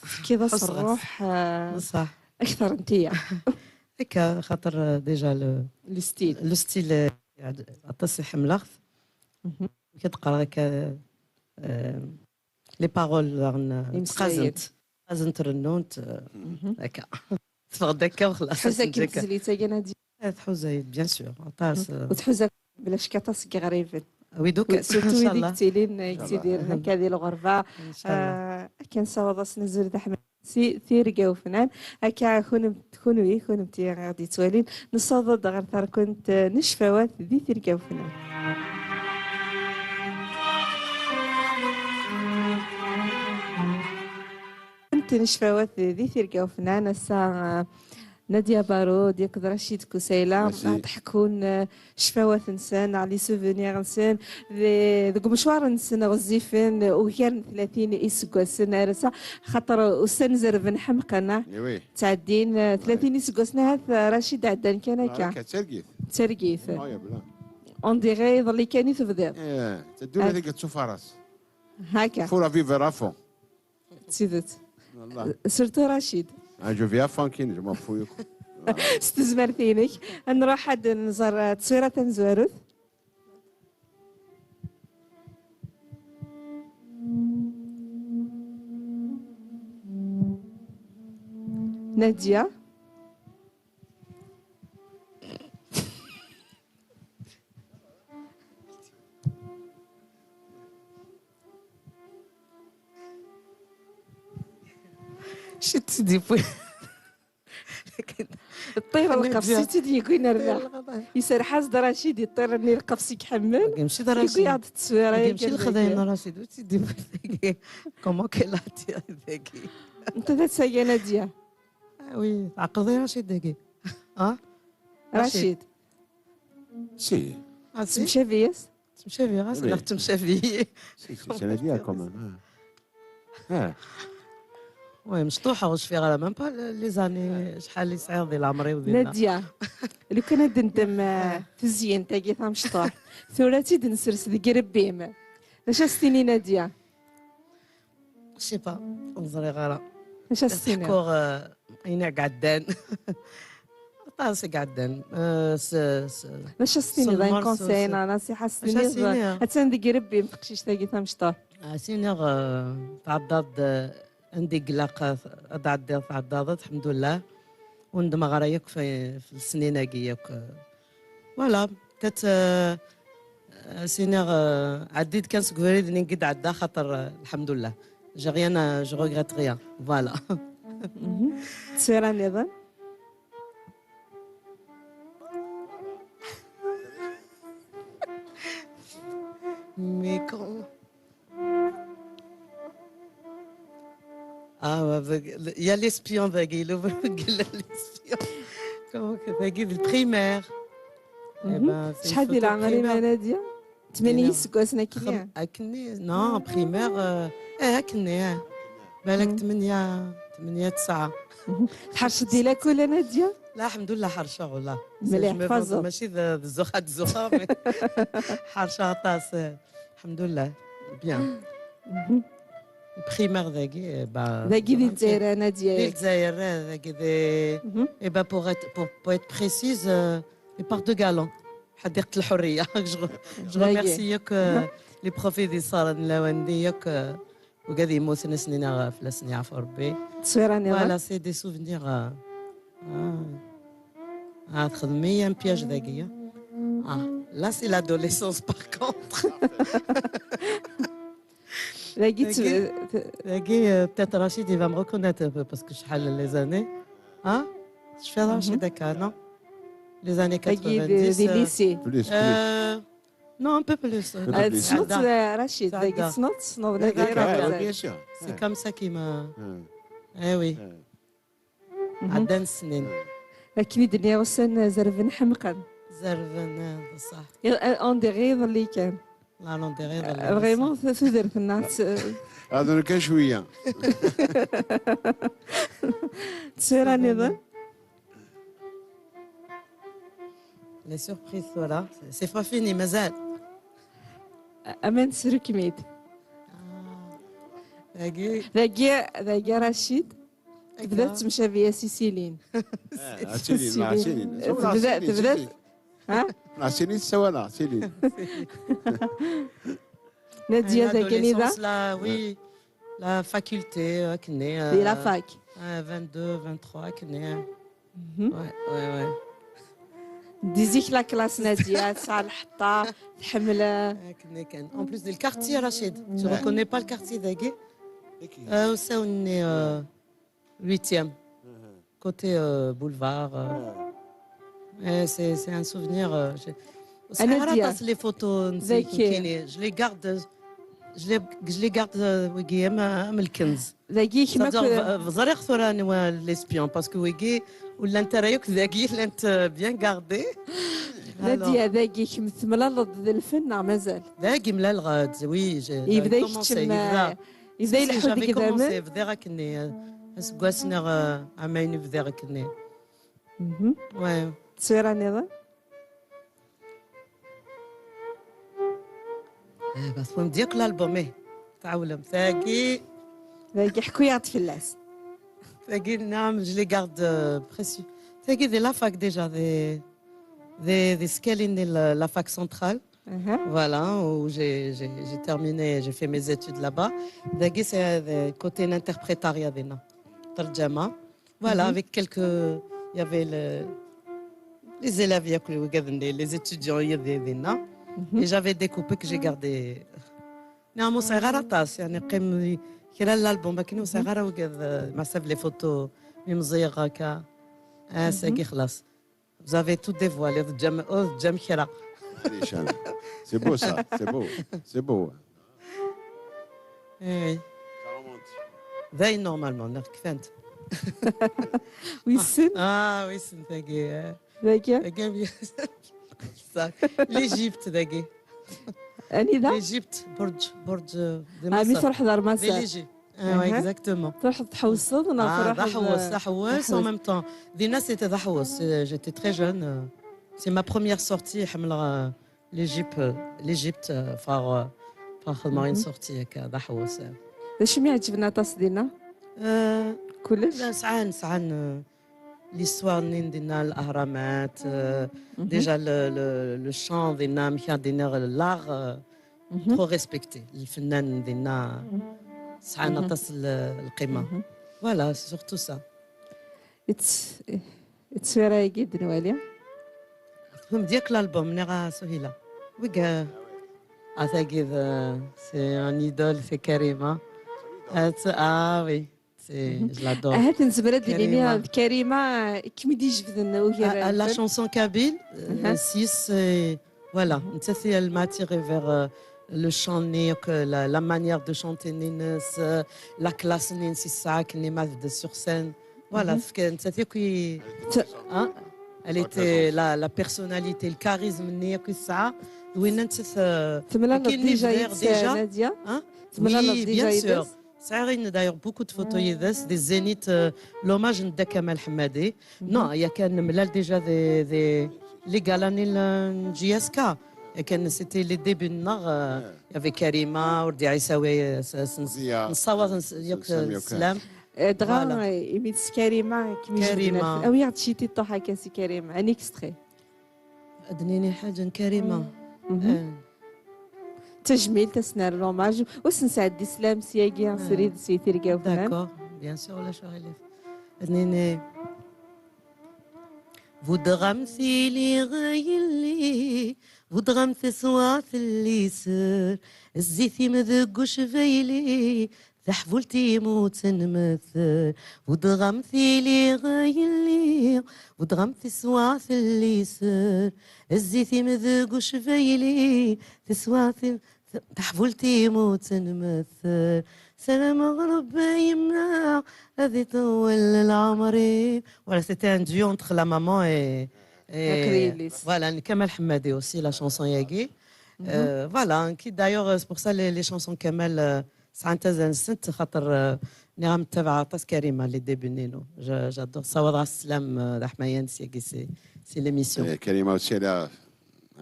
tefkiḍ-as ṛṛuḥ, eh, akteṛ n tiyaḍ. Akka, xaṭer, eh, déjà le, le style, le style, eh, aṭas i ḥemmleɣ-t. Mi k-d-qqareɣ akka, eh, les paroles daɣen, eh, ttqazent. Ttqazent, rennunt, eh, akka. Teffeɣ-d akka u xlaṣ. Tḥuza-kem tezlit-agi, Nadia? Eh, tḥuza-yi, bien sûr. Aṭas, eh. U tḥuza bla ccek aṭas n yiɣriben. Oui, donc, surtout wid i yettilin, i yettidiren akka di lɣerba. Inchallah. Eh, akken nessaweḍ-asen azul d aḥmam si Tirga Ufnan. Akka kunem-, kunwi, kunemti i ɣ-d-yettwalin, nessaweḍ-d ɣer terkent, eh, n ccfawat di Tirga Ufnan. N ccfawat di Tirga Ufnan, ass-a, eh, Nadia Barud akked Racid Kusayla ad ḥekkun, eh, ccfawat-nsen, neɣ les souvenirs-nsen, de-, deg umecwar-nsen ɣezzifen, ugar n tlatin iseggasen ar ass-a, xaṭer ussan zerben ḥemqen, ah. Eh oui. Ttɛeddin, eh, tlatin iseggasen, ahat, eh, Racid, ɛeddan kan akka. Akka, d targit. D targit. Incroyable, ah. On dirait iḍelli kan i tebdiḍ. Eh, teddulat i yettufaras. Haka. Faut la vivre à fond. D tidet. Wallah. Surtout Racid. Ah, je viens à fond, je m'en fous. S tezmert-inek, ad nruḥ ad nẓer, uh, ttwira tamezwarut. Nadia. Ci tt-id-yewwi. Ṭṭir lqefs i tt-id-yewwin ar da. Iserreḥ-as-d Racid i ṭṭir-nni lqefs i iḥemmel. Mačči d Racid. Yewwi-aɣ-d tteswira. Mačči lexdayem n Racid, ur tt-id-yewwi dagi. Comment qu'elle a tiré dagi? Netta d asagan Nadia. Ah oui, tɛeqleḍ i Racid dagi. Ah? Racid. Si. Ah, si? Temcabi-yas? Temcabi-yas, neɣ temcabi-yi? Si, si, c'est Nadia quand même, hein. Ah. Oui, mecṭuḥeɣ, ur cfiɣ ara, même pas les années, acḥal i sɛiɣ di leɛmer-iw dinna. Nadia, lukan ad d-neddem, eh, tezyint-agi tamecṭuḥt, tura ad tt-id-nsers deg irebbi-m. D acu as-tini Nadia? Je sais pas, ur ẓriɣ ara. Acu as-tiniḍ? Ad ḥkuɣ, eh, ayen i iɛeddan. Aṭas i iɛeddan. Eh, s, s, d acu as-tiniḍ? Un conseil, neɣ nasiḥa as-tiniḍ? Attan deg irebbi-m teqcict-agi tamecṭuḥt. As-iniɣ, eh, tɛeddaḍ-d, eh, anda i ilaq ad, ad tɛeddiḍ, tɛeddaḍ-d, lḥemdullah. Ur nedmeɣ ara yakk f, f lesnin-agi yakk. Voilà, peut-être, euh, euh, siniɣ, euh, ɛeddi-d kan seg ubrid-nni i d-ɛedda, xaṭer, euh, lḥemdullah. J'ai rien à, je regrette rien. Voilà. Ttira nniḍen? Mais quand Ah, ouais, avec le, il y a l'espion dagi, le, l'espion. Comment que dagi, le primaire. Eh ben, c'est une photo primaire. Acḥal di leɛmer-im a Nadia? Tmanya iseggasen akkenni? Akkenni, non, primaire, euh, eh, akkenni, eh. Balak tmanya, tmanya, tesɛa. Tḥerceḍ di lakul a Nadia? La, lḥemdullah, ḥerceɣ, wallah. Mliḥ, tfazeḍ. Mačči d, d zzux-, d zzux-, mais ḥerceɣ aṭas, eh. Lḥemdullah, bien. Primaire dagi, eh, bah, dagi di Lezzayer, a Nadia. Di Lezzayer, eh, dagi di, eh ben, pour être, pour, pour être précise, euh, les Parcs de Galant. Ḥadiqet Lḥurriya. Je re-, je remercie yakk, euh, les profs i d-yessɣaren lawan-nni yakk, euh, wigad yemmuten ad sen-iniɣ fell-asen yeɛfu Rebbi. Tteswira nniḍen? Voilà, c'est des souvenirs, euh, ah. Ah, txedmem-iyi un piège dagi, hein. Ah, là, c'est l'adolescence, par contre. Dagi, dagi, euh, peut-être Rachid, il va me reconnaître un peu, parce que je suis les années. Hein? Je fais Rachid Aka, non? Les années quatre-vingt-dix, des, des, euh, lycées. Plus, plus. Euh, non, un peu plus. Un peu plus. Tessneḍ, euh, Rachid, dagi tessneḍ, tessneḍ, bien sûr. C'est comme ça qu'il m'a, eh oui. Ɛeddan snin. Akken i d-nniɣ, ussan zerben ḥemqen. Zerben, eh, d ṣṣeḥ. I-, eh, on dirait iḍelli kan. La langue derrière, la Vraiment, t-, tudert-nneɣ tt-, Ɛedden kan cwiya. Tura niḍen. Les surprises, voilà. C'est pas fini, mazal. Aman srukmit. Dagi. Dagi, dagi Rachid. Tebda tettemcabi-as i Céline. Ah, Céline, la Céline. Tebda, tebda. Ha? La Céline, c'est voilà, Céline. Nadia, dagi anida? L'adolescence, là, oui. La faculté, euh, akken, euh, di la fac. Euh, vingt-deux, vingt-trois, akken. Mhm. Ouais, ouais, ouais. Di zik la classe Nadia, tesɛa lḥeṭṭa, tḥemmel. Akken kan. En plus, di le quartier, Rachid. Tu reconnais pas le quartier dagi? Euh, usawen-nni, euh, huitième. Côté, euh, boulevard. Euh, c'est, c'est un souvenir. Euh, j'ai- Anadia. Sɛiɣ aṭas les photos n zik, nekkini. Je les garde, je les, je les garde, euh, wigi, am, am lkenz. Dagi kemm. C'est-à-dire, ẓriɣ tura anwa l'espion, parce que wigi, ur llant ara yakk dagi, llant, euh, bien gardées. Nadia, alors. Dagi kemm temlaleḍ d lfen neɣ mazal? Dagi mlaleɣ-d, oui, j'ai, j'avais commencé, yebda. Yebda ileḥḥu deg idammen. Si, si, j'avais commencé, bdiɣ akkenni, euh, aseggas neɣ, euh, amaynu bdiɣ akkenni. Mhm. Ouais. Ttwira niḍen? Eh, bas, wen diak l'album, eh. Tɛewlem. Tagi. Tagi, ḥku-yaɣ-d fell-as. Tagi, naam, je les garde, euh, précieux. Tagi, di la fac déjà, di, di, di skali-nni la, la fac centrale. Voilà, où j'ai, j'ai, j'ai terminé, j'ai fait mes études là-bas. Dagi, c'est, euh, côté interprétariat, dinna. Terjama. Voilà, avec quelques, il y avait le, les élèves, il y a que les, les étudiants, il y avait, dinna. Et j'avais des coupés que j'ai gardés. Non, mon sœur, aṭas, يعني, قيم كلا l'album, لكن mon sœur, regarde, ma savent les photos, même زيغ هكا. Ah, c'est خلاص. Vous avez tout dévoilé, teǧǧam, ur teǧǧam kra. معليش، أنا. C'est beau ça, c'est beau, c'est beau. Eh. Dayen normalement, neɣ kfant. Wissen? Ah, wissen, tagi, eh. Tagi? Tagi, ça. L'Égypte, tagi. Anida? L'Égypte, برج، برج، euh, de Masr. Ah, mi truḥeḍ ɣer Maṣer. Di l'Égypte. Ah, ouais, exactement. Truḥeḍ tḥewseḍ neɣ truḥeḍ, d aḥewwes, d aḥewwes, en même temps. Dinna, c'était d aḥewwes. Euh, j'étais très jeune, euh, c'est ma première sortie, ḥemmleɣ, euh, l'Égypte, euh, l'Égypte, euh, ffɣeɣ, euh, ffɣeɣ xedmeɣ une sortie akka, d aḥewwes, euh. D acu mi ɛeǧben aṭas dinna? Euh, kullec? La, sɛan, sɛan, euh, l'histoire-nni dinna, l'ahramat, euh, déjà le, le, le chant dinna, amek ara d-iniɣ, l'art, euh, trop respecté. Lfennan dinna sɛan aṭas n lqima. Voilà, c'est surtout ça. Tt-, ttwira-agi d-nwali. Tfehmeḍ yak l'album, nniɣ-as Suhila. Wigi, ah, tagi d, c'est un idole, c'est Karima. Ah, oui. C'est, je l'adore. Ahat nezmer ad d-nini d Karima i kem-id-ijebden ugar. Ah, la chanson kabyle, euh, s yes, euh, voilà, nettat i elle m'a attiré vers, euh, le chant-nni, que la, la manière de chanter-nni-ines, euh, la classe-nni-ines i tesɛa, akken ma tbedd sur scène. Voilà, tefka, nettat akk i, hein? Elle était la, la personnalité, le charisme-nni akk i tesɛa. D winna nettat, euh, temlaleḍ akken déjà yid-s, déjà, Nadia? Hein? Temlaleḍ déjà yid-s? Sɛiɣ ayen, d'ailleurs, beaucoup de photos yid-s, des zéniths, euh, l'hommage n Dda Kamal Ḥemmadi. Non, yakan nemlal déjà des, des, les galas-nni n J S K. Yakan, c'était les débuts-nneɣ, euh, il y avait Karima, Urdi Ɛisawi, euh, s-, s-, nessawaḍ n-, yakk, euh, sslam. Eh, dɣa, voilà, eh, imi d s Karima, kem-ijebden. Karima. Awi-aɣ-d ciṭiṭuḥ akka si Karima, un extrait. Ad d-nini ḥaǧa n Karima. Eh. Tajmilt, ad s-nerr l'hommage. Ur s-nesɛeddi sslam syagi, srid, si tirga ufnan. D'accord, bien sûr, ulac aɣilif. Ad d-nini: Bu dɣa m-tili ɣ yelli, bu dɣa m-teswa telliser, zzit-im deg ucbayli, taḥbult-im ur tt-nmettel, bu dɣa m-tili ɣ yelli, bu dɣa m-teswa telliser, zzit-im deg ucbayli, teswa t-, taḥbult-im ur tt-nmettel. Sarameɣ Rebbi yemma ad iṭewwel leɛmer-im. Voilà, c'était un duo entre la maman et, et, voilà, Kamal Ḥemmadi aussi, la chanson-agi. Euh, voilà, qui d'ailleurs, euh, c'est pour ça les, les chansons كمال, euh, ساعات تزنسنت خاطر, euh, نعم تبع عطاس كريمة les débuts نينو. J'adore صوت على السلام, euh, ذا حماية نسياكي, c'est l'émission. Karima aussi, elle a,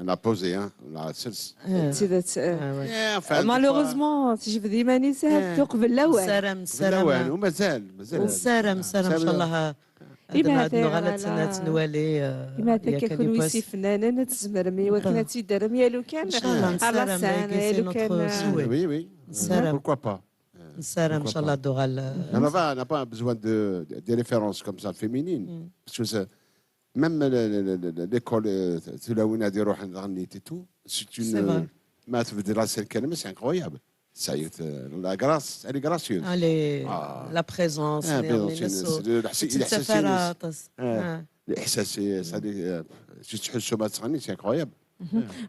elle a posé, hein, la sers. C'est malheureusement, تجبد يمانيس هاتو قبل الاوان. سلام سلام. ومازال مازال. سلام سلام ان شاء الله. هاد نغلط نتنوالي. ما تكون ويسي فنانة نتزمر مي وكنا تيدرم يا لو كان. ان شاء الله. نسلم. يا لو كان. Oui, oui. نسلم. Pourquoi pas. نسلم ان شاء الله دوغال. On n'a pas, on n'a pas besoin de, de, des références comme ça féminines. Parce que ça, même l'école, تلاوينا دي روح نغني تيتو, c'est une, ما تبدل راس الكلمة, c'est incroyable. Ça y est, la grâce, elle est gracieuse. Allez, la présence. الاحساس, الاحساس, c'est, تحسو ما تغني, c'est incroyable.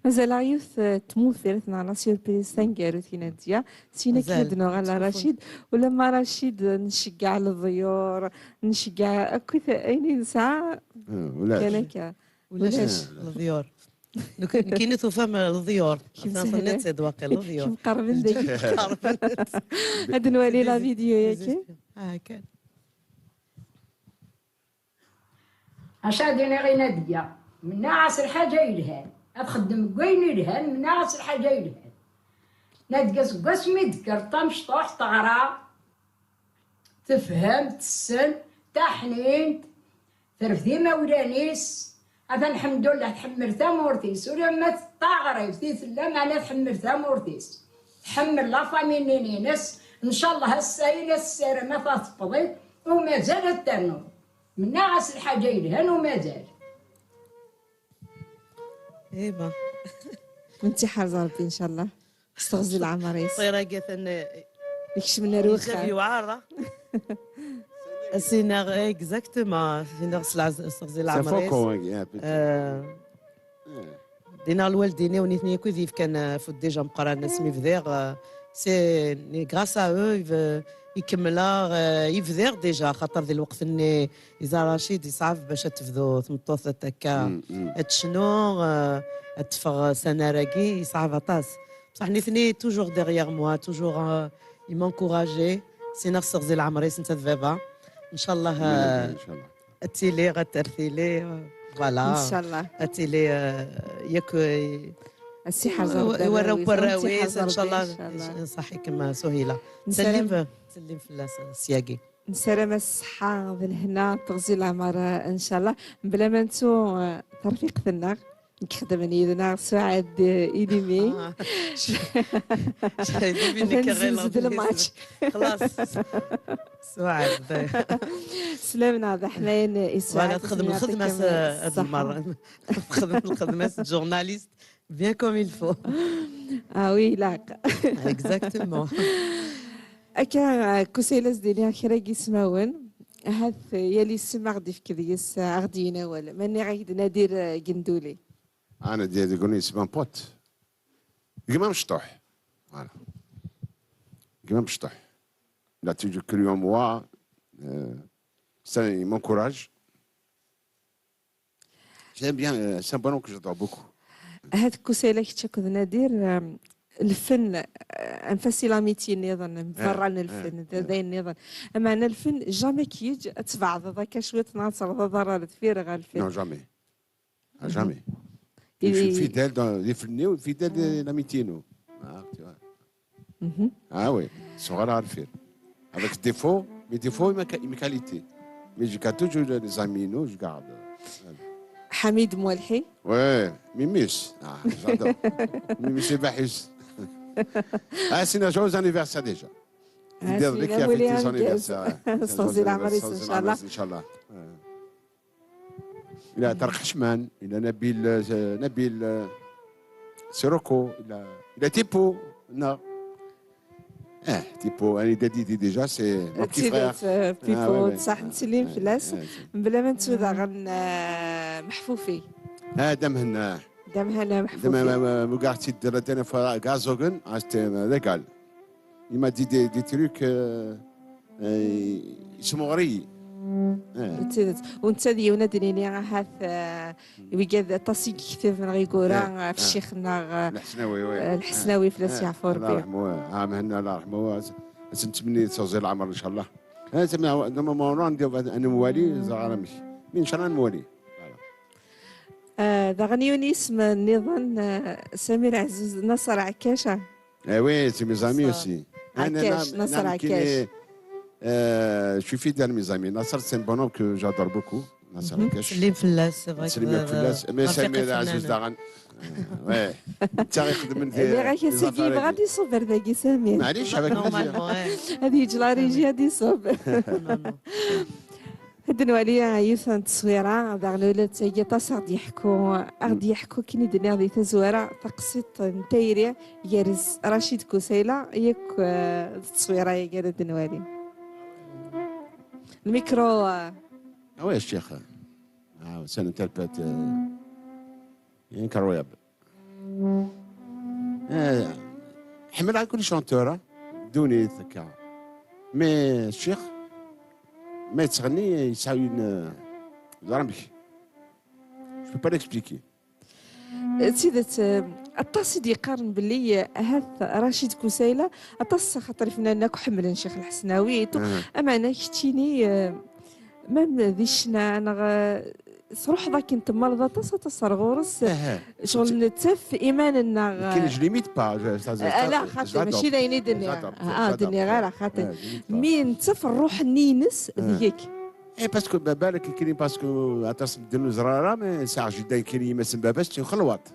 مازال عيوث تموثلت نعلى سيربريز تنقالت هنا ديا سينا كيد نوغ على رشيد. ولما رشيد نشجع الضيور, نشجع اكو اين نسعى. كان هكا. ولاش الضيور. كاين ثوفا الضيور. تنتد واقع الضيور. مقربين ديك. هاد نوالي لا فيديو ياكي. اه كان. اش غادي نغي ناديه؟ مناغ-اس الحاجه يلهان، اتخدم كوين يلهان، مناغ-اس الحاجه يلهان. ناديه سكواس مي دكر طمشطوح تغرا، تفهم، تسن، تحنينت، ترفدي مولانيس. هذا الحمد لله تحمل ثمورتيس، ولما تطاغري في ثلا معنا تحمل ثمورتيس، تحمل لا فامي نينينس. ان شاء الله السايله السيره ما تطبضي ومازال التنور. مناغ-اس الحاجه يلهان ومازال. ايبا. انت حافظه ربي ان شاء الله. استغزي العمريس. طيرة قالت ان يكشمنا روخه. يوعر. سينا اكزاكتومون سينا استغزي العمريس. دينا الوالدين ونيتني كو فيف كان فوت ديجا مقران اسمي فديغ. سي غراس ا او يكمل يفديغ ديجا خاطر ذي الوقت اني اذا رشيد يصعب باش تفدو ثمطوث تكا تشنو تفغ سنه راكي يصعب اطاس. بصح نيتني توجور ديغيير موا توجور يمونكوراجي. سينا السغزي العمريس انت ذبابا ان شاء الله. ان شاء الله. اتيلي غترثيلي. فوالا ان شاء الله. اتيلي ياك السي حزر وراو وراويس ان شاء الله. صحي كما سهيله. سلم سلم في اللاس سياقي. نسلم الصحة بالهنا تغزي العمر ان شاء الله. بلا ما نسو ترفيق ثنا نخدم يدنا سعاد ايديمي. ايديمي نكري الماتش. خلاص. سعاد. سلامنا ذا حنين اسعاد. تخدم الخدمة هاد المرة. تخدم الخدمة جورناليست. Bien comme il faut. Ah oui, là. Exactement. Akka, kusayla s-d-iniɣ kra n yismawen, ahat yal isem a ɣ-d-ifk deg-s, a ɣ-d-yini awal. Mani ɣ-ak-d Nadir Genduli? Ah, Nadir Genduli, c'est mon pote. Gma Mecṭuḥ. Voilà. Gma Mecṭuḥ. Il a toujours cru en moi. Euh, ça, il m'encourage. J'aime bien, euh, c'est un bonhomme que j'adore beaucoup. هاد الكوسيلة كتشكد نادر, آم, الفن, آه، انفاسي لاميتي نظن برا الفن داين نظن. اما انا الفن جامي كيج اتبعض ذاك شويه ناصر ضرر دفير غا الفن. Non, jamais. Ah, jamais. Je suis fidèle dans les films, fidèle de l'amitié, non. Ah, tu vois. Ah oui, صغار عارفين. Avec défaut, mes défauts et mes qualités. Mais je garde toujours les amis, non, je garde. حميد موالحي. Ouais, Mimis. Ah, j'adore. Mimis et Bahis. Ah, c'est un joyeux anniversaire déjà. يدير لك يا فيتي سونيفرسير. صوزي العمريس ان شاء الله. الى طارق حشمان، الى نبيل، نبيل سيروكو، الى الى تيبو. نو. اه تيبو انا دادي دي ديجا سي مون بتي فرير. تيبو صح نسلم فلاس. بلا ما نتسو داغن محفوفي. اه دام هنا. دام هنا محفوفي. دام مقاعد تيدير تاني فغازوغن ريغال. Il m'a dit des, des trucs, euh, euh, يسمو غري. D tidet. U netta d yiwen ad d-nini ahat, eh, wigad aṭas i yektaben neɣ igura, eh, ɣef ccix-nneɣ, eh, Lḥesnawi, wi. Eh, Lḥesnawi, fell-as yeɛfu Rebbi. Allah yerḥmu, ah, Mhenni, Allah yerḥmu, as-, as-nettmenni teɣzi leɛmer, ncallah. Eh, sami, normalement, ad nemwali, ẓer amek. Mi ncallah ad nemwali. Voilà. Eh, daɣen yiwen yisem nniḍen, eh, Samir Ɛzuz, Naṣer Ɛekkac. Eh oui, c'est mes amis aussi. Ɛekkac, Naṣer Ɛekkac. Euh, je suis fidèle à mes amis. Naṣer, c'est un bonhomme que j'adore beaucoup. Naṣer Ɛekkac. Ttsellim fell-as, c'est vrai. Ttsellim akk fell-as. Mais Samir Ɛzuz daɣen. Euh, ouais. Netta ixeddmen di, Lliɣ-ak ass-agi yebɣa ad iṣubb ar dagi, Samir. Maɛlic, avec plaisir. Normalement, ouais. Ad yeǧǧ la régie ad iṣubb. Non, non. Ad nwali yiwet n tteswira, daɣen ula d tagi aṭas aɣ-d-yeḥku, aɣ-d-yeḥku akken i d-nniɣ di tazwara, taqsiṭ n tayri gar Racid Kusayla yakk, eh, d tteswira-agi ara d-nwali. Lmikru, eh. Ah ouais, ccix. Ah, c'est une interprète, euh, incroyable. Eh, ḥemmleɣ akk les chanteurs, ah, ddunit akka. Mais ccix, ma yettɣenni, yesɛa une, euh, ẓer amek. Je peux pas l'expliquer. D tidet, eh, aṭas i d-yeqqaren belli, eh, ahat Racid Kusayla, aṭas axaṭer ifennanen akk ḥemmlen Ccix Lḥesnawi et tout. Ameɛna keččini, eh, même di ccna neɣ, eh, truḥeḍ akken temmaleḍ aṭas, aṭas ar ɣur-s. Ccɣel nettaf iman-nneɣ, nekkini, eh, je limite pas, je, ça, ça, ala, ça, xaṭi, mačči d ayen i d-nniɣ. Ah, d-nniɣ ara, xaṭi. Mi nettaf ṛṛuḥ-nni-ines deg-k. Eh, parce que ba-, balak nekkini, parce que aṭas n medden ur ẓriɣ ara, mais sɛiɣ jida nekkini, yemma-s n baba-s, d tinxelwaṭ.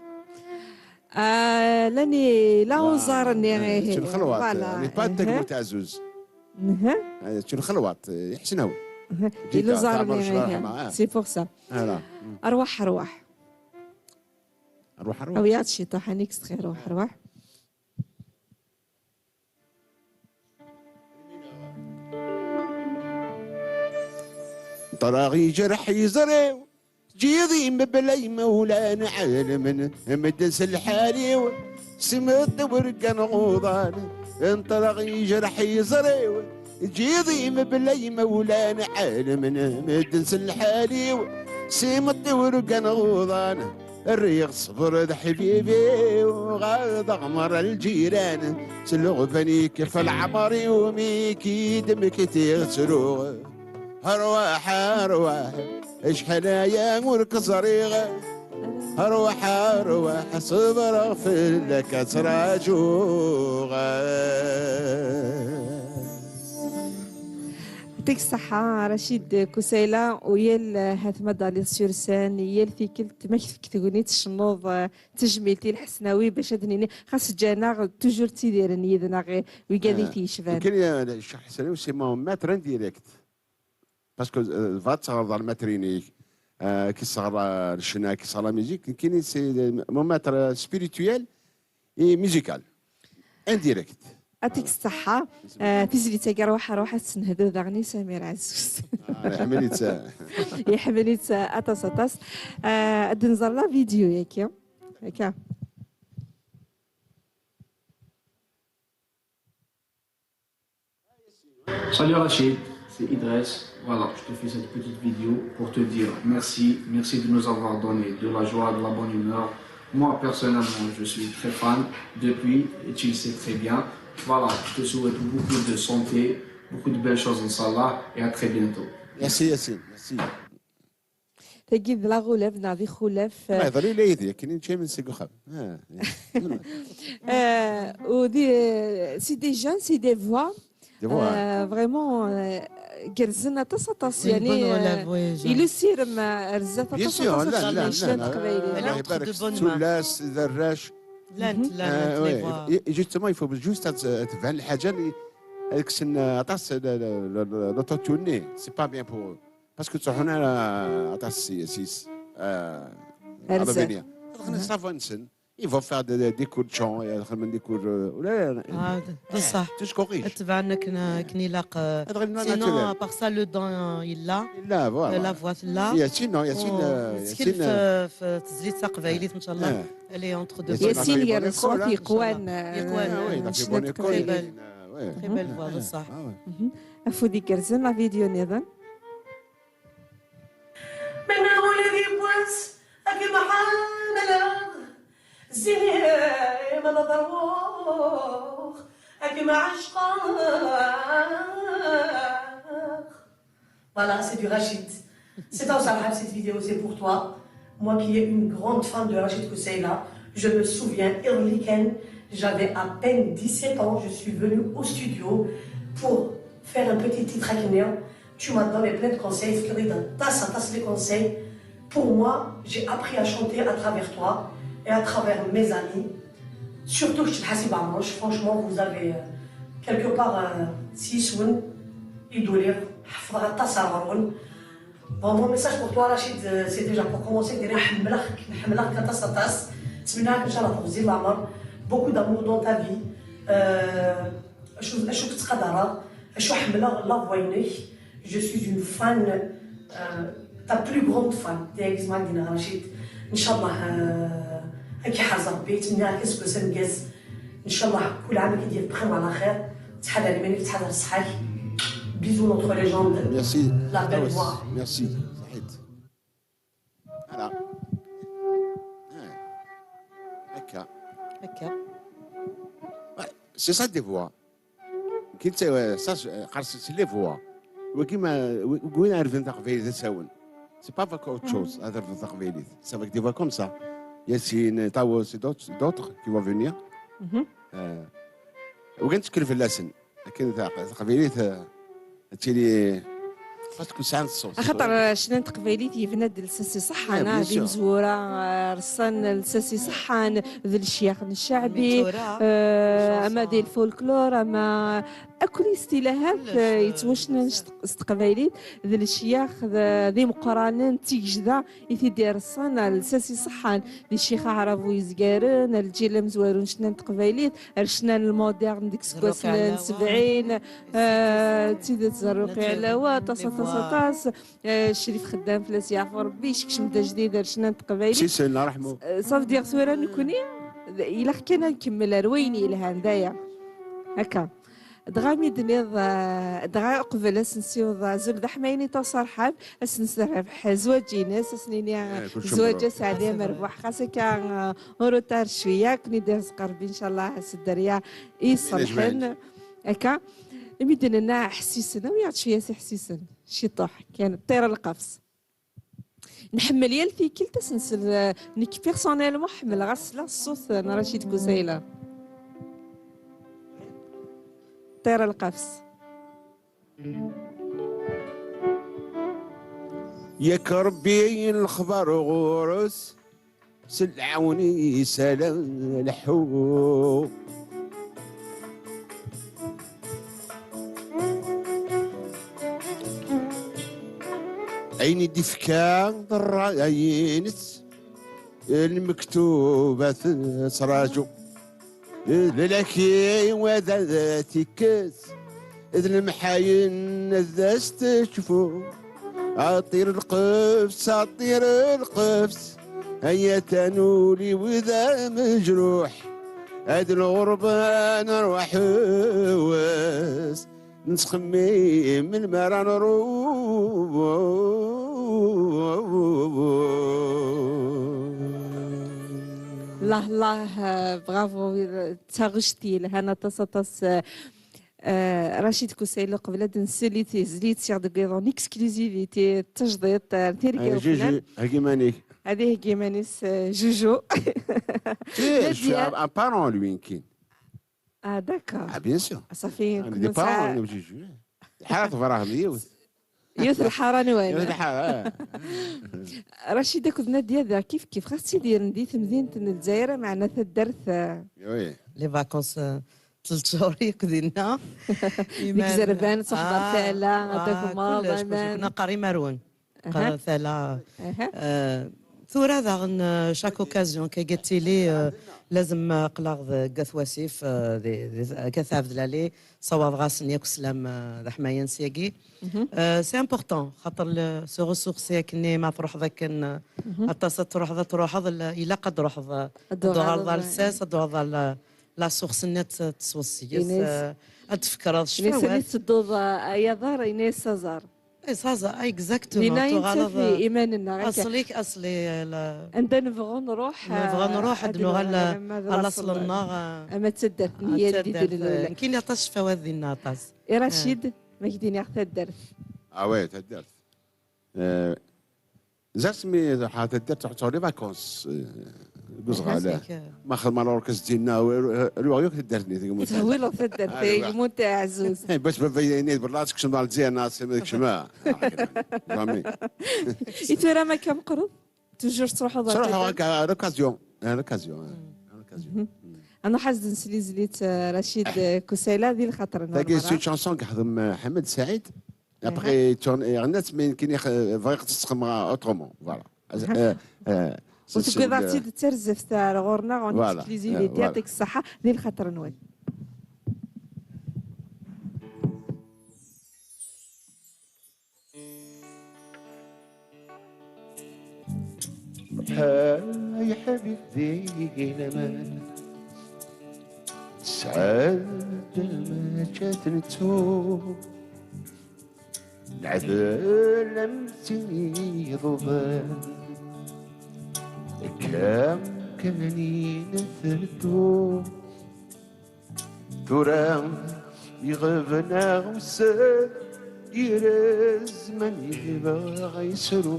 Ah, lani, la uẓar-nni, eh, ihi. D tinxelwaṭ, voilà, n'est pas n Tagmurt Ɛezzuz. Eh, d tinxelwaṭ, eh, Iḥesnawen. Jida, iluẓar-nni, teɛmer cclaḥma, eh. C'est pour ça. Voilà. Arwaḥ, arwaḥ. Arwaḥ, arwaḥ. Awi-yaɣ-d ciṭuḥ, un extrait, arwaḥ, arwaḥ. Ṭṭreɣ ijerḥ iẓri-w, ǧiḍ-i mebla imawlan ɛelmen, medden s lḥal-iw, s imeṭṭi urgan ɣuḍan. Nṭreɣ ijerḥ iẓri-w, ǧiḍ-i mebla imawlan ɛelmen, medden s lḥal-iw, s imeṭṭi urgan ɣuḍan. Rriɣ ṣṣber d ḥbibi-w, ɣer d aɣmer lǧiran, s leɣben ikfa leɛmer-iw, mi k-id-mektiɣ ttruɣ. Arwaḥ, arwaḥ, acḥal aya ur k-ẓriɣ. Arwaḥ, arwaḥ, ṣebreɣ fell-ak ad ttṛaǧuɣ. Yɛṭik ṣṣeḥḥa, Racid Kusayla, u yal, eh, hat ma d-taliḍ sur scène, yal tikkelt ma k-tefk tegnit tcennuḍ, eh, d tajmilt i Lḥesnawi, bac ad d-nini, xas ǧǧan-aɣ, toujours ttidiren yid-neɣ, eh, wigad i t-yecban. Nekkini, eh, Ccix Lḥesnawi, c'est mon maître indirect. Parce que, euh, va tɣerḍ ar matrini, euh, qui sera le chena, qui sera la musique, nekkini, c'est, euh, mon maître, euh, spirituel et musical. Indirect. Yɛṭik ṣṣeḥḥa. Eh, tizlit-agi, arwaḥ, arwaḥ, ad tt-nehdu daɣen i Samir Ɛezzuz. Ah, iḥemmel-itt. Iḥemmel-itt aṭas, aṭas. Eh, ad nẓer la vidéo-yagi. Akka. Salut Rachid, c'est Idress. Voilà, je te fais cette petite vidéo pour te dire merci. Merci de nous avoir donné de la joie, de la bonne humeur. Moi, personnellement, je suis très fan depuis, et tu le sais très bien. Voilà, je te souhaite beaucoup de santé, beaucoup de belles choses, Inch'Allah, et à très bientôt. Merci, Yassine. Merci. Tagi d la relève, neɣ d ixulaf, eh. Ma yehḍer ula yid-i, akken i nečča imensi deg uxxam. Ah, eh, u di, c'est des jeunes, c'est des voix. Des voix, euh, vraiment, euh, gerrzen aṭas, aṭas, oui, yani, bonne relève, euh, oui, il est sûr, euh, rzzat aṭas, bien sûr, aṭas, la, aṭas, la, la, la, teqbaylit. Elle est entre de bonnes mains. Tullas, d arrac. Llant, llant, euh, llant les voix. Et, et justement, il faut juste ad, ad tban lḥaǧa, ad kksen, euh, aṭas, le, le, le, le, l'autotune, c'est pas bien pour eux. Parce que ttruḥun ara aṭas si, si, euh, ar zdat. Ad xedmen ṣṣafa-nsen. Ils vont faire des, des, des cours de chant, ad xedmen des cours, euh, ula, ula. Ah, d-, d ṣṣeḥ. Tuskuɣ-ik. Ad tebɛen akken, akken ilaq, euh, sinon, à part ça, le don, euh, yella. Yella, voilà. Euh, la voix tella. Yassine, non, Yassine, euh, nettkel f, f tezlit taqbaylit, ncallah. Elle est entre de bonnes mains. Yassine, il a fait une bonne école, hein, yeqwan, ncallah. Euh, yeqwan, ah oui, il a fait une bonne école, très belle. Très belle voix, d ṣṣeḥ. Ah ouais. Afud igerrzen, la vidéo niḍen. أكيما حاملة زين ما نضروخ أكيما عشقا. Voilà, c'est du Rachid. C'est toi, Sarah, cette vidéo, c'est pour toi. Moi qui est une grande fan de Rachid Kousseila, je me souviens, Irliken, j'avais à peine dix-sept ans, je suis venue au studio pour faire un petit titre à Kenya. Tu m'as donné plein de conseils, Florida, tas, tas les conseils. Pour moi, j'ai appris à chanter à travers toi et à travers mes amis. Surtout que Hasib Amrouche, franchement, vous avez euh, quelque part euh, six win, idolir, tas. Bon, mon message pour toi, Rachid, euh, c'est déjà pour commencer, ديري حملك، نحملك كتصطاس. نتمنى لك إن شاء الله توزيع العمر. Beaucoup d'amour dans ta vie. Euh, شو شو كتقدر، شو حملة la voix. Je suis une fan, euh, ta plus grande fan. ديك زعما دينا رشيد. إن شاء الله، آه، هاكي حاضر ربي، يتمنى لك اسكو سنقاز. إن شاء الله كل عام كي دير بخير وعلى خير. تحضر لمالك، تحضر صحاك. Bisous notre légende. Merci. La belle voix. Merci. صحيت. Voilà. Ah. هكا. هكا. C'est ça des voix. كي ت- ça قرصت les voix. وكيما وين عرفنا تقبيل تساون. C'est pas avec autre chose. هذا في تقبيلي. C'est avec des voix comme ça. ياسين، تاو c'est d'autres d'autres qui vont venir. Mhm. آه. وكان تشكل في اللسن. لكن تقبيلي تيلي خاص تكون ساعة الصوت. اخاطر شنان تقبيليت يبنى لساسي صحان. آه، bien هذه sûr. مزوره، آه، رسان لساسي صحان ذ الشياخ الشعبي، آه، اما دي الفولكلور، اما اكل استلاهات يتوشنا تقبيليت ذ الشياخ ذي مقرانين تيجدا يتيدي رسان لساسي صحان ذي الشيخ عرب ويزقارن الجيل مزوارون شنان تقبيليت رشنان المودرن ديك سكواسنا سبعين. آه، تيدت زروقي على وا طاسه طاسه طاس. آه، الشريف خدام فلاس يعفو ربي يشكشم دا جديد رشنان تقبايلي. سي سي الله يرحمه. آه، صافي دير ثوره نكوني. الا كان نكمل رويني لهان دايا هكا. دغا مي دنيض، آه، دغا قبل اسنسيوض زول دحميني توصر حاب اسنسرح زواجينس اسنيني. آه، كل شيء زواج مبروك. سعديه مربوح خاصك، آه، روتار شويه كني دير قربي ان شاء الله سدريا يصلحن. هكا. ميدنا حسيسن ويعطي شويه سي حسيسن شي طوح كان طير القفص. نحمل يا الثيكل تسنسل، آه، نك بيرسونيلمون حمل غسله الصوت انا رشيد كوسيله. طير القفص. ياك ربي الخبر غورس سلعوني سلام الحو. عيني دفكا ضرا عينس المكتوبة تراجو. لكي وذا تكس إذ المحاين ذا استشفو. عطير القفس، عطير القفس، هيا تنولي وذا مجروح. هاد الغربة نروح وس نتخمم المرة نروح. الله الله، آه، برافو، آه، تاغشتي لهنا تصطس. آه، رشيد كوسيلو قبل أن نسلي تيزلي تسير دقيقة اكسكلوزيفيتي تجديد، آه، تيركي آه، وفنان. جوجو، هاكي مانيك. هذه هي مانيس، آه، جوجو. Je suis un parent, lui, يمكن. اه داكور. Ah, bien sûr. صافي أنا كنا des parents, ساعة أنا جوجو. حالات براهم يوث. يوث الحارة نوال. يوث الحارة، آه. رشيدة كنا ديال كيف كيف خاص يدير ندي تمدينة الجزائر معنا تدرت. Oui. Les vacances, آه، ثلاث شهور يكدينا. ديك زربان صحبة تالا، هذاك كلش، كلش. ماما. كنا قاري مروان. أها. ثلا. أها. آه، ثورة داغن، آه، chaque occasion كي قلتي لي، آه، لازم، آه، قلاغ ذ-، قاث واسيف، آه، ذي، ذي، قاث عبد العلي، صواب غاس نياك سلام، آه، ذا حمايان سياقي. آه، c'est important، خاطر ال-، se ressourcer كني ما تروح ذاك ن-، الطاسة تروح ذا تروح ذا ال-، إلا قد روح ذا، الدور الدور هذا ذا الساس، الدور ذا ال-، la source net تسوسيس، إنيس. آه، أتفكر هذا إنيس اللي الشفاوات. تدوض يا دار إنيس سازار. Exactement. Nina, tuɣaleḍ, eh, iman-nneɣ akka. Aṣli-k, aṣli, eh, la- Anda nebɣu nruḥ, nebɣu, eh, nruḥ, ad nuɣal, eh, alamma d laṣel-nneɣ, eh, ama d taddart n Yal di d-, Lula. Nekkini aṭas cfaw ad dinna aṭas. I Racid, ma k-d-iniɣ taddart? Ah ouais, taddart. Euh, zers mi ruḥeɣ taddart, ruḥeɣ les vacances, euh, deg uzɣal. Ma xedmeɣ l'orchestre dinna, ruɣ yakk taddart-nni, tgumut. Thewwileḍ taddart, ah, tgumut, aɛzuz. Eh, bas baba yenna-yi-d, bellah, tekcem ɣer Lezzayer, neɣ s-, tekcem, ah, jamais. I tura ma akka meqqreḍ? Toujours tettruḥuḍ ɣer taddart? Ttruḥuɣ akka, à l'occasion. À l'occasion, à l'occasion. Ad nruḥ ad d-nsel i tezlit, eh, Racid, eh, Koussaïla, di lxaṭer-nneɣ. Tagi, c'est une chanson i yexdem, eh, Ḥmed Saɛid. Après, yeɣna-tt, mais nekkini, eh, bɣiɣ ad tt-xedmeɣ autrement. Voilà. Eh, eh, ur tewwiḍ-aɣ-tt-id d tarzeft ar ɣur-neɣ, en exclusivité, voilà. Yeɛṭik ṣṣeḥḥa, di lxaṭer-nwen. Ay ḥbib di laman, tesɛa-d mačči ad nettu. Neɛdel am tin iḍudan, akka kan i neteddu. Tura iɣeb neɣ ussan, irez man yebɣa yesru.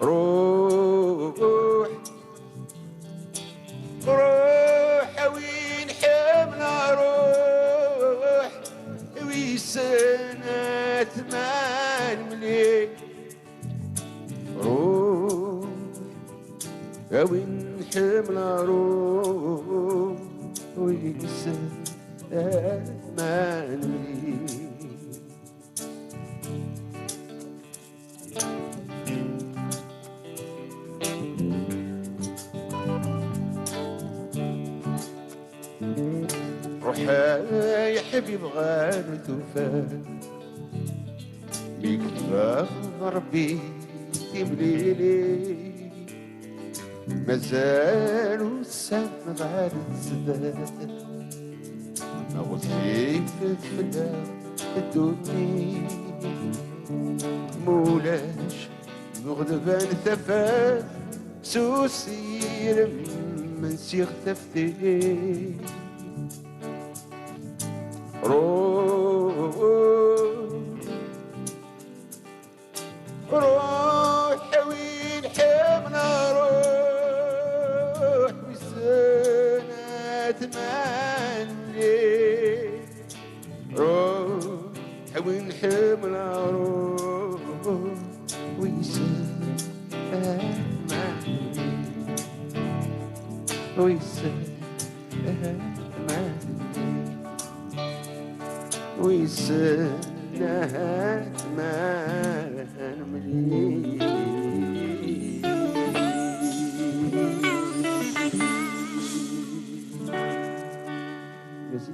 Ruḥ, ruḥ, a win ḥemmleɣ, ruḥ, a wissen atman mliḥ. Ruḥ, a win ḥemmleɣ, ruḥ, a wissen atman mliḥ. Ruḥ ay ḥbib ɣer tufat, mi yekfa Rebbi timlilit. Mazal ussan ɣer zdat, ma ɣezzifet fell-aɣ ddunit. Mulac buɣ d ban tafat, s usirem n six taftilt. Ruḥ, ruḥ, a win ḥemmleɣ, ruḥ, wissen atman mliḥ. Ruḥ, a win ḥemmleɣ, ruḥ, wissen atman mliḥ. Wissen atman mliḥ. Wissen atman mliḥ. Merci.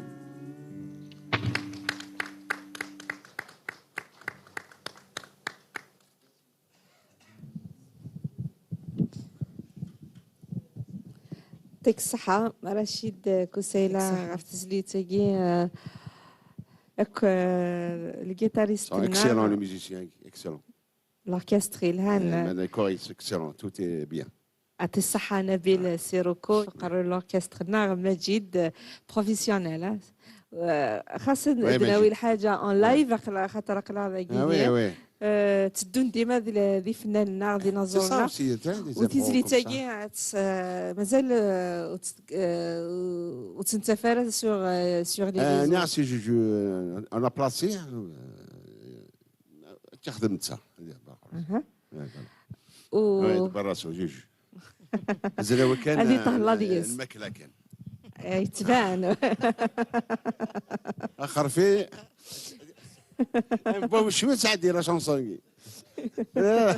Ṭik ṣṣeḥḥa, Racid Kusayla, ɣef tezlit-agi, eh, akk, eh, le guitariste-nneɣ. Excellent, les musiciens, excellent. L'orchestre yelhan. Eh, le corps, c'est excellent, tout est bien. Ati ṣṣeḥḥa, Nabil Sirocco, qerru l'orchestre-nneɣ, Majid, eh, professionnel, eh. Eh, xas ad d-nawi lḥaǧa en live, aqla-, xaṭer aql-aɣ dagi. Ah oui, oui. Eh, tteddun dima d, d ifennanen-nneɣ, d inaẓuren-nneɣ. C'est ça aussi, hein, des œuvres comme ça. U tizlit-agi, ad tt-, eh, mazal, eh, ur tt-, eh, ur tt-nettaf ara sur, eh, sur les réseaux. Euh, non, si je, je, on a placé, hein, euh, ad tt-texdem netta. Aha. Ouais, voilà. U- Ouais, de barra sur juge. Azlaw kan, ad iṭehla eh, deg-s. Lmakla kan. Eh, yettban. Axerfi. Bon, je suis sadi la chanson. Eh,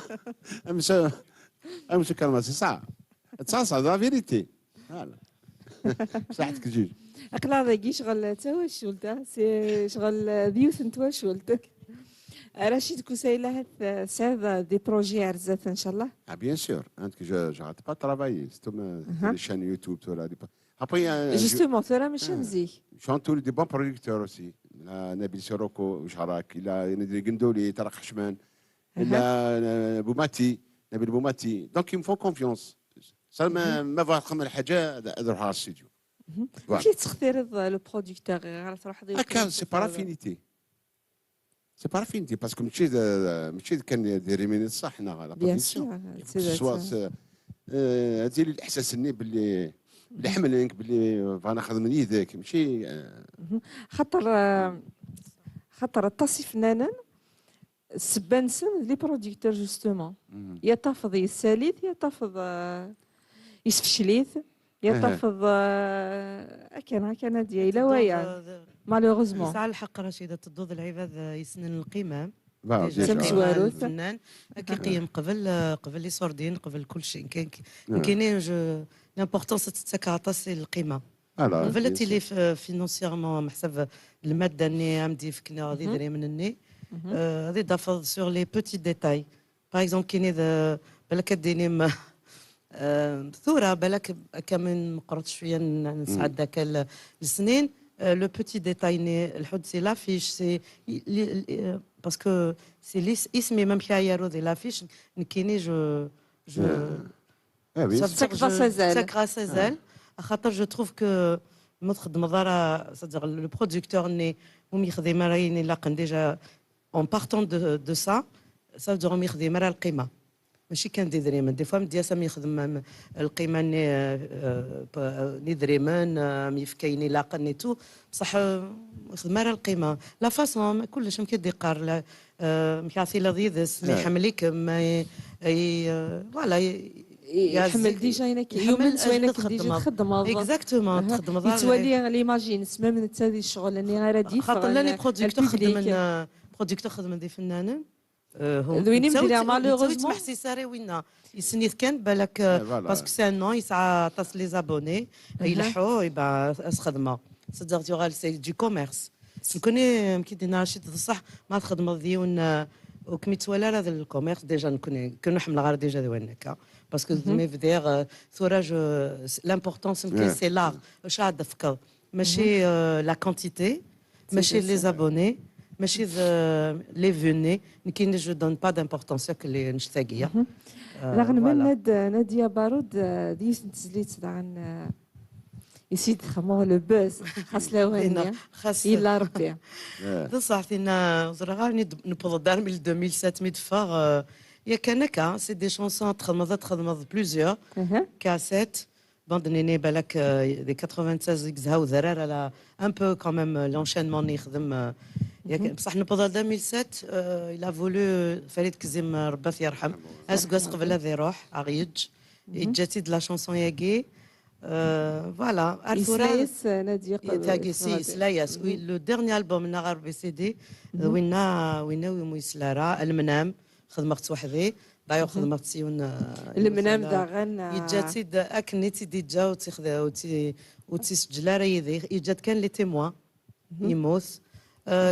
am sa, am sa kalma, c'est ça. C'est ça, c'est la vérité. Voilà. Saḥet kjij. Aql-aɣ dagi ccɣel d tawacult, ah, c'est ccɣel d yiwet n twacult. Racid Kusayla, tesɛiḍ des projets ar zdat, inchallah? Ah, bien sûr. Hein, que je, j'arrête pas de travailler. C'est comme, euh, les chaînes YouTube, tout là, des pa-, Après, euh, je- Justement, ثورة ماشي مزيك. J'ai entouré des bons producteurs aussi. Il a Nabil Sirocco, Jarak, il a Nadir Gendoli, Tarek Hachman, il a euh, Boumati, Nabil Boumati. Donc, ils me font confiance. Ça, ما ما فاهم الحاجة، أروح على الاستوديو. Voilà. كي تختار le producteur، غير تروح دير هكا، c'est par affinité. C'est par affinité, parce que ماشي ماشي كان ديري من الصح هنا على Bien sûr. هذه الاحساس ني باللي باللي حملنك، باللي فانا خدم يدك ماشي. خاطر خاطر الطاسي فنانين، السبه نسن les producteurs justement. يا تافض يساليت، يا تافض يسفشليت، يا تافض. كان هكا ناديه الا ويا. Malheureusement. ساعة الحق رشيدة، تضوض العباد يسنن القيمة. Déjà. الفنان كيقيم قبل قبل لي سوردين، قبل كل شيء. كاين كاينين جو لامبورطونس تتسكى عطاس القيمه. قبل تيلي فينونسييرمون، حسب الماده ني عندي فكنا غادي دري من الني. غادي دافض سور لي بوتي ديتاي. باغ اكزومبل كاين اذا بالك ديني ما ثوره بالك كمان مقرط شويه نسعد ذاك السنين. لو بوتي ديتاي ني الحد سي لافيش سي باسكو سي ليس اسمي ميم كي يارو دي لافيش نكيني جو جو Ah oui. Ça grâce à elle. C'est grâce à elle. خاطر جو تروف كو ما تخدم ضرا سادير لو برودكتور ني هم يخدم رايني لاقن ديجا اون بارتون دو دو سا سا دير هم يخدم راه القيمه. ماشي كان دي دريمن دي فوا مديا سام يخدم القيمه ني ني دريمن ميفكايني لاقن ني تو. بصح يخدم راه القيمه لا فاسون كلش مكي ديقار. مكيعطي لا ضيدس ما يحملك ما فوالا. يحمل ديجا هنا كي يومين سواينا كي ديجا تخدم. اكزاكتومون تخدم ضار يتولي ليماجين سما من تاع هذه الشغل اللي غير دي خاطر لاني برودكتور خدم برودكتور خدم دي فنانين. هم دويني مدير مالوغوزمون تمحسي ساري وينا يسنيت كان بالك باسكو سي ان نون يسعى طاس لي زابوني يلحو يبقى اسخدمه. سيدي يغال سي دو كوميرس. نكوني كي دينا رشيد بصح ما تخدم ديون وكمي توالى هذا الكوميرس ديجا نكوني كنا حمل غير ديجا دوين هكا. باسكو مي فدير ثورة جو لامبورطونس كي سي لار واش عاد تفكر ماشي لا كونتيتي ماشي لي زابوني ماشي لي فوني نكي جو دون با دامبورطونس ياك اللي نشتاقيه. رغم من نادية بارود ديس نتزليت دعن يسيد خمو لو بوز خاص لوانيا خاص إلا ربي. بصح فينا زرغاني نبوض دار من ألفين وسبعة ميد فاغ يا كان هكا سي دي شونسون تخدمض تخدمض بليزيور كاسيت. بوند نيني بالك دي ثمانية وتسعين يقزها وذرار على ان بو كون ميم لونشينمون يخدم. بصح نبوض ألفين وسبعة إلا فولو فريد كزيم ربي يرحم اسكواس قبل هذا يروح اغيج يجاتي دو لا شونسون ياكي. فوالا ارثورا يسلايس نادية تاكي سي يسلايس وي لو ديرني البوم نغار بي سي دي وينا وينا ويمو يسلارا المنام. خدمت وحدي دايو خدمت سيون. المنام داغن يجاتي اكني تي ديجا وتخذ وتي وتسجل راه يدي يجات كان لي تيموا يموت.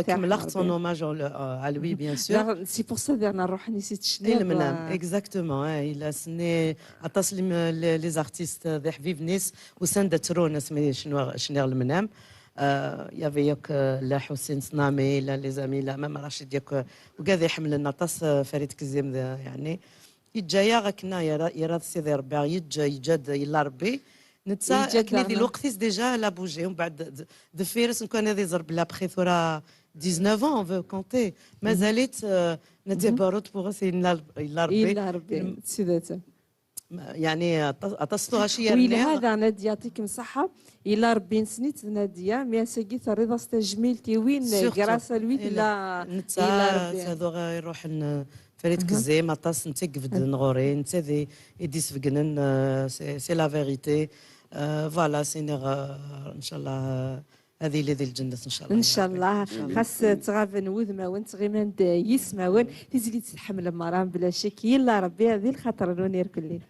كملت سون اوماج على لوي بيان سور. سي بور سا ديرنا نروح نسيت شنو المنام اكزاكتومون الا سني عطاس لي زارتيست ذي حبيب نيس وسند ترون اسمي شنو شنو المنام. يافي ياك لا حسين صنامي لا لي زامي لا مام رشيد ياك وكاع يحمل لنا طاس فريد كزيم يعني. يجايا غاكنا يراد سيدي ربي يجا يجاد يلا ربي. نتا كني ذي الوقت ديجا لا بوجي ومن بعد دفيرس نكون هذه زرب لا بخي ثورة ديزنوف اون فو كونتي مازالت. نتا باروت بوغ سي يلا ربي. يلا ربي سيداتي. يعني عطستوها شي ويل هذا نادية يعطيكم الصحة. إلا ربي نسنيت نادية مي ساقي تريض تجميلتي وين كراسة الويت لا. نتا هذو يروح فريد كزيم عطاس نتا قفد نغوري نتا ذي يدي سفقنن. سي لا فيريتي. فوالا سيني ان شاء الله. هذه اللي ذي الجنة إن شاء الله. إن شاء الله. خاص تغابن وذماون تغيمان يسماون تزيد تحمل مرام بلا شك يلا ربي هذه الخاطر نونير كلين.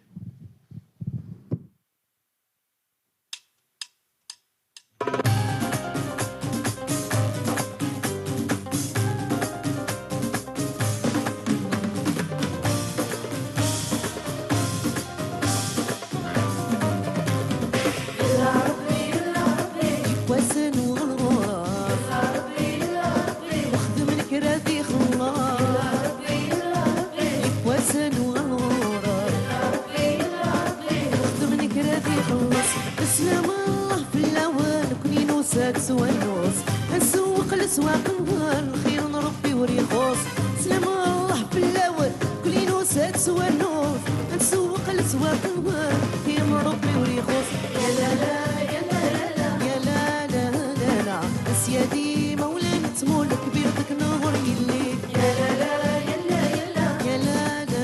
Twannus, ad nsewweq leswaq-nwen, lxir n Ṛebbi ur ixuṣ. Slam Allah fell-awen, kulli nusa-d twannus, ad nsewweq leswaq-nwen, lxir n Ṛebbi ur ixuṣ. Ya la la, ya la la la, ya la la la la, a Syadi mawlan ttmul kbir deg neɣur yelli. Ya la la, ya la, ya la, ya la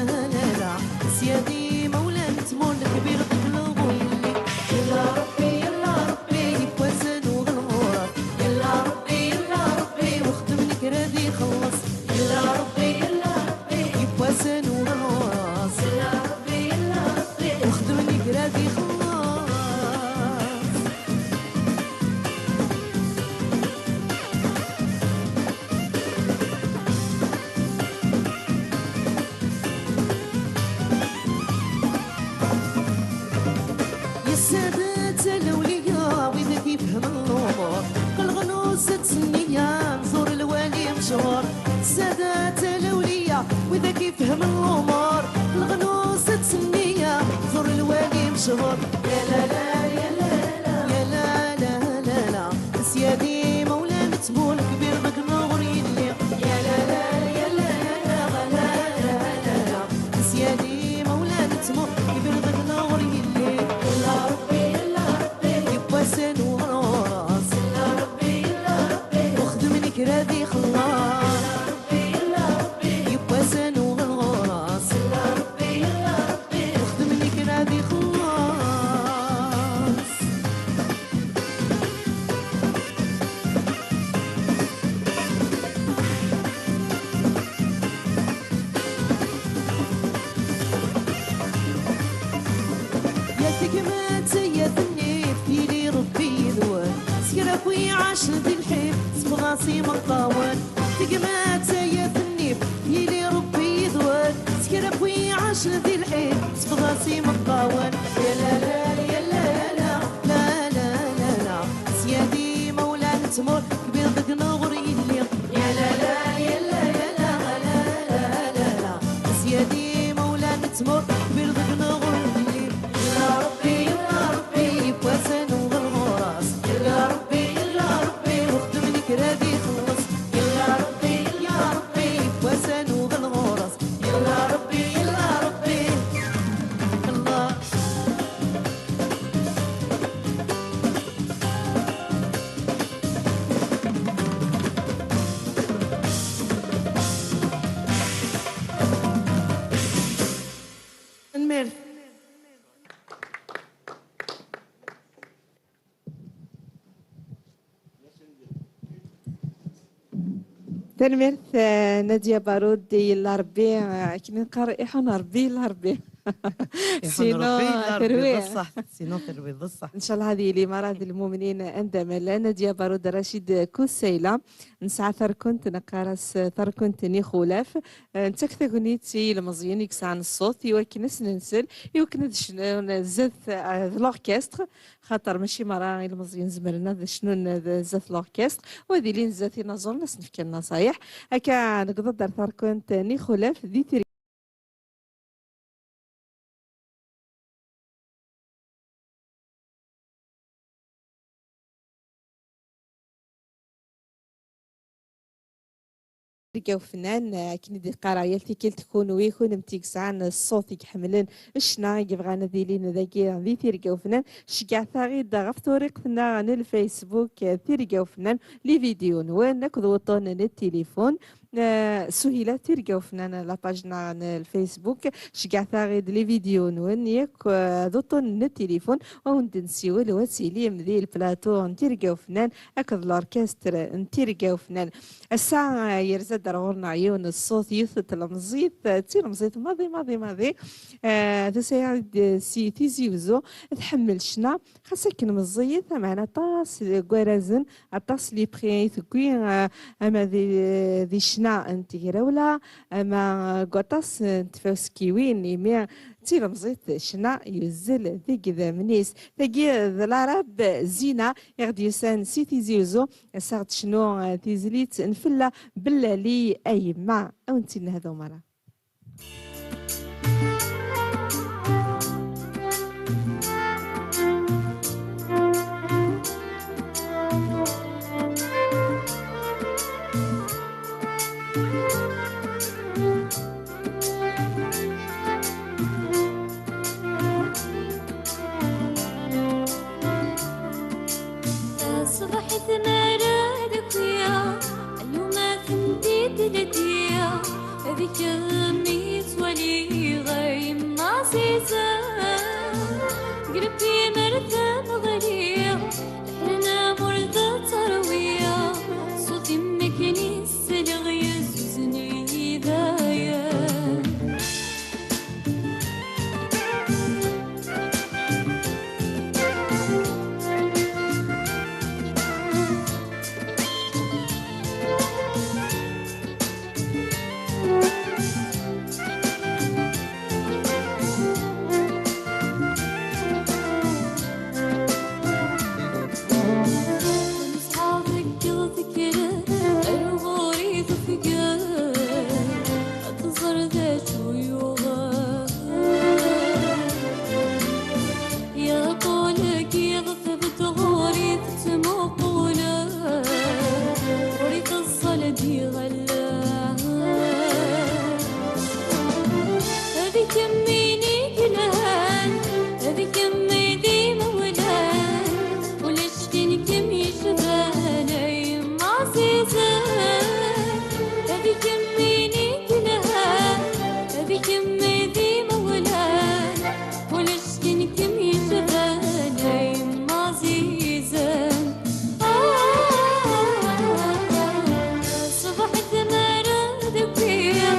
la la la, a Syadi mawlan ttmul kbir deg neɣur yelli. Yella Ṛebbi, yella Ṛebbi, yewwasen uɣelɣur. Yella Ṛebbi, yella Ṛebbi, wexdem nekra ad ixelleṣ. Yella Ṛebbi, yella Ṛebbi, yewwasen uɣelɣur. Yella Ṛebbi, yella Ṛebbi, wexdem nekra ad ixelleṣ. Yessader-d lawliya, widak ifehmen lumuṛ. Qelɣen usa-d s nniya, nẓur lwali mecɣur. Yessader-d lawliya, widak ifehmen lumuṛ. Qelɣen usa-d s nniya, nẓur lwali mecɣur. Ya la la, ya la la, ya la la la la. Syadi mawlan ttmul kbir deg neɣur yelli. Ya la la, ya la la la la la la la. Syadi mawlan ttmul kbir deg neɣur yelli. Yella Ṛebbi, yella Ṛebbi, yewwasen uɣelɣur-as. Yella Ṛebbi, yella Ṛebbi, wexdem nekra ad ixelleṣ. Yella Ṛebbi, yella Ṛebbi, yewwasen uɣelɣur-as. Yella Ṛebbi, yella Ṛebbi, wexdem nekra ad ixelleṣ. Ya tegmat ay at nnif, yili Ṛebbi yid-wen. S kra n wi iɛacen di lḥif, sfeḍ-as imeṭṭawen. Tegmat ay at nnif, yili Ṛebbi yid-wen. S kra n wi iɛacen di lḥif, sfeḍ-as imeṭṭawen. Ya la la, ya la la la, la la la la. Syadi mawlan ttmul kbir deg neɣur yelli. Ya la la, ya la la la, la la la la. Syadi mawlan ttmul kbir deg neɣur yelli. Yella Ṛebbi, yella Ṛebbi, yewwasen uɣelɣur-as. Yella Ṛebbi, yella Ṛebbi, wexdem nekra ad ixelleṣ. Yella Ṛebbi, yella Ṛebbi, yewwasen uɣelɣur-as. Yella Ṛebbi, yella Ṛebbi, yella. Tanemmirt. Tanemmirt, eh, Nadia Barud, yella Ṛebbi, eh, akken i neqqar, iḥun Ṛebbi, yella Ṛebbi. Iḥun Sinon, Ṛebbi, yella Ṛebbi, terwi. D ṣṣeḥ. Sinon, terwi, d ṣṣeḥ. Ncallah ad yili Mara d lmumnin anda ma llan. Nadia Barud, Racid Kusayla, nesɛa tarkunt, neqqar-as tarkunt n ixulaf. Eh, nettak tagnit i yilmeẓyen i yesɛan ṣṣut, i wakken ad sen-nsel, i wakken ad cnun zdat, eh, de l'orchestre, xaṭer mačči merra ilmeẓyen zemren ad cnun d-, zdat l'orchestre, u ad ilin zdat inaẓuren ad sen-fken naṣayeḥ. Akka, nekḍa-d ar tarkunt n ixulaf di Tirga. Tirga ufennan, akken i d-iqqar yal tikkelt, kunwi, kunemti i yesɛan ṣṣut, i iḥemmlen ccna, i yebɣan ad ilin dagi di Tirga ufennan, ceggɛet-aɣ-id ɣef turiqt-nneɣ n Facebook, Tirga ufennan, les vidéos-nwen akked wuṭṭun n tilifun. Eh, Suhila Tirga ufennan, la page-nneɣ n Facebook, ceggɛet-aɣ-id les vidéos-nwen yakk, eh, d uṭṭun n tilifun, ad wen-d-nsiwel, u ad tilim di le plateau n Tirga ufennan akked l'orchestre n Tirga ufennan. Ass-a, eh, yerza-d ar ɣur-neɣ yiwen n ṣṣut, yiwet n tlemẓit, eh, d tilemẓit maḍi, maḍi, maḍi. Eh, tusa-yaɣ-d si Tizi Uzzu, tḥemmel ccna, xas akken meẓẓiyet, ameɛna aṭas n warazen, aṭas n les prix ay tewwi, eh, ama di, di ccna n tegrawla, ama deg waṭas n tfaskiwin, imi d tilemẓit ccna yuzzel deg idammen-is. Tagi d Larab Zina, i ɣ-d-yusan si Tizi Uzzu, ass-a ɣ-d-tecnu, eh, tizlit n Fella Bellali a yemma. Ad wen-tt-id-nehdu merra. Tmara d akuya, aluma tent-id-ldiya, d kemm i ttwaliɣ ay yemma ɛzizen. Greb imer tameɣli, leḥnana ur d-tterwiɣ, ṣṣut-im akken i selleɣ yezuzen-iyi dayen. Nesɛa deg tekker, ar ɣur-i tefker, ad tẓer d acu yuɣen. Yeṭṭul-agi ɣef tɣuri tettmuqul, ɣur-i teẓẓal d iɣallen. D kemm i yelhan, d kemm i d imawlan, ulac tin kemm yecban ay yemma ɛzizen. D kemm i yelhan, d kemm i d imawlan, ulac tin kemm yecban ay yemma ɛzizen. Ah, ṣṣbeḥ tmara d akwiɣ,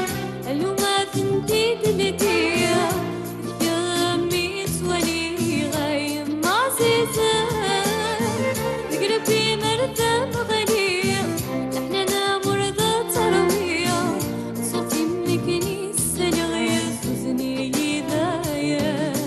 aluma tent-id-ldiɣ, d kemm i ttwaliɣ ay yemma ɛzizen. Tegreb imer tameɣli, leḥnana ur d-tterwiɣ, ṣṣut-im akken i selleɣ yezuzen-iyi dayen.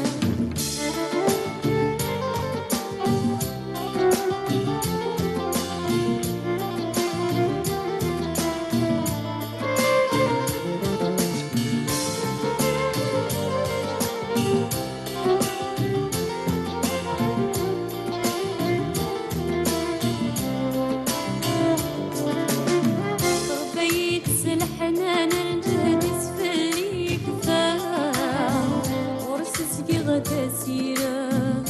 Rebbayit s leḥnana, lǧehd-is fell-i yekfa, ɣur-s zgiɣ d asirem.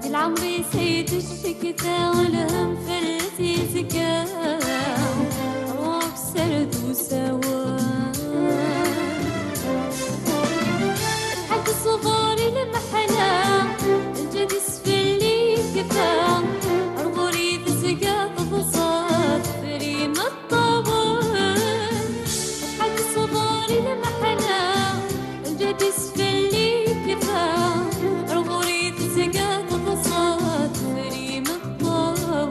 Di leɛmer-is ay d-ccekta, lhemm fell-as yezga, ɣur-s ar d usawen. Acḥal teṣber i lmeḥna, lǧehd-is fell-i yekfa, ar ɣur-i tezga teḍsa teffer imeṭṭawen. Acḥal teṣber i lmeḥna, lǧehd-is fell-i yekfa, ar ɣur-i tezga teḍsa teffer imeṭṭawen.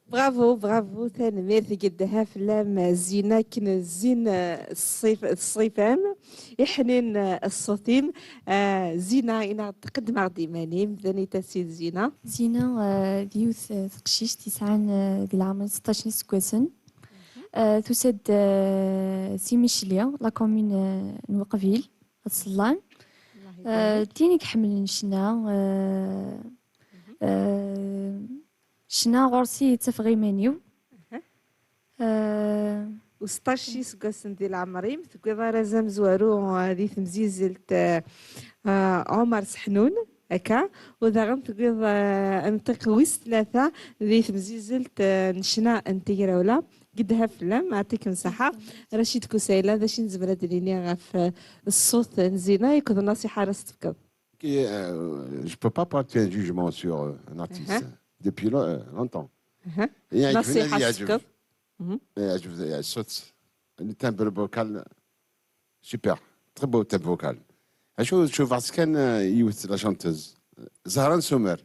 Bravo, bravo, tanemmirt gedha fell-am Zina, akken zzin, eh, ṣṣif-, ṣṣif-am, iḥnin, eh, ṣṣut-im. Eh, Zina, inaɣ-d, qeddem-aɣ-d iman-im, d anita-tt Zina? Zina, eh, d yiwet, eh, teqcict yesɛan, eh, di leɛmer seṭṭac n iseggasen. Eh, tusa-d, eh, si Micli, la commune, eh, n Weqbil, At Ṣellan. Eh, d tin i iḥemmlen ccna, eh, eh, ccna ɣur-s i ttafeɣ iman-iw. Eh, U seṭṭac iseggasen di leɛmer-im, tewwiḍ arraz amezwaru, eh, di temzizelt, eh, eh, Ɛumar Seḥnun, akka, u daɣen tewwiḍ, eh, amtiq wis tlata di temzizelt, eh, n ccna n tegrawla. Gedha fell-am, ɛṭikem ṣṣeḥḥa. Racid Kusayla, d acu i nezmer ad d-nini ɣef, eh, ṣṣut n Zina, akked nnṣiḥa ara s-tefkeḍ? Qui, euh, je peux pas porter un jugement sur, euh, un artiste, hein, depuis lo- euh, longtemps. Yeɛjeb-, yeɛjeb-, yeɛjeb-, yeɛjeb ṣṣut. Le timbre vocal, super. Très beau timbre vocal. Acu tcubaɣ kan, euh, yiwet la chanteuse, Zahra Nsumar.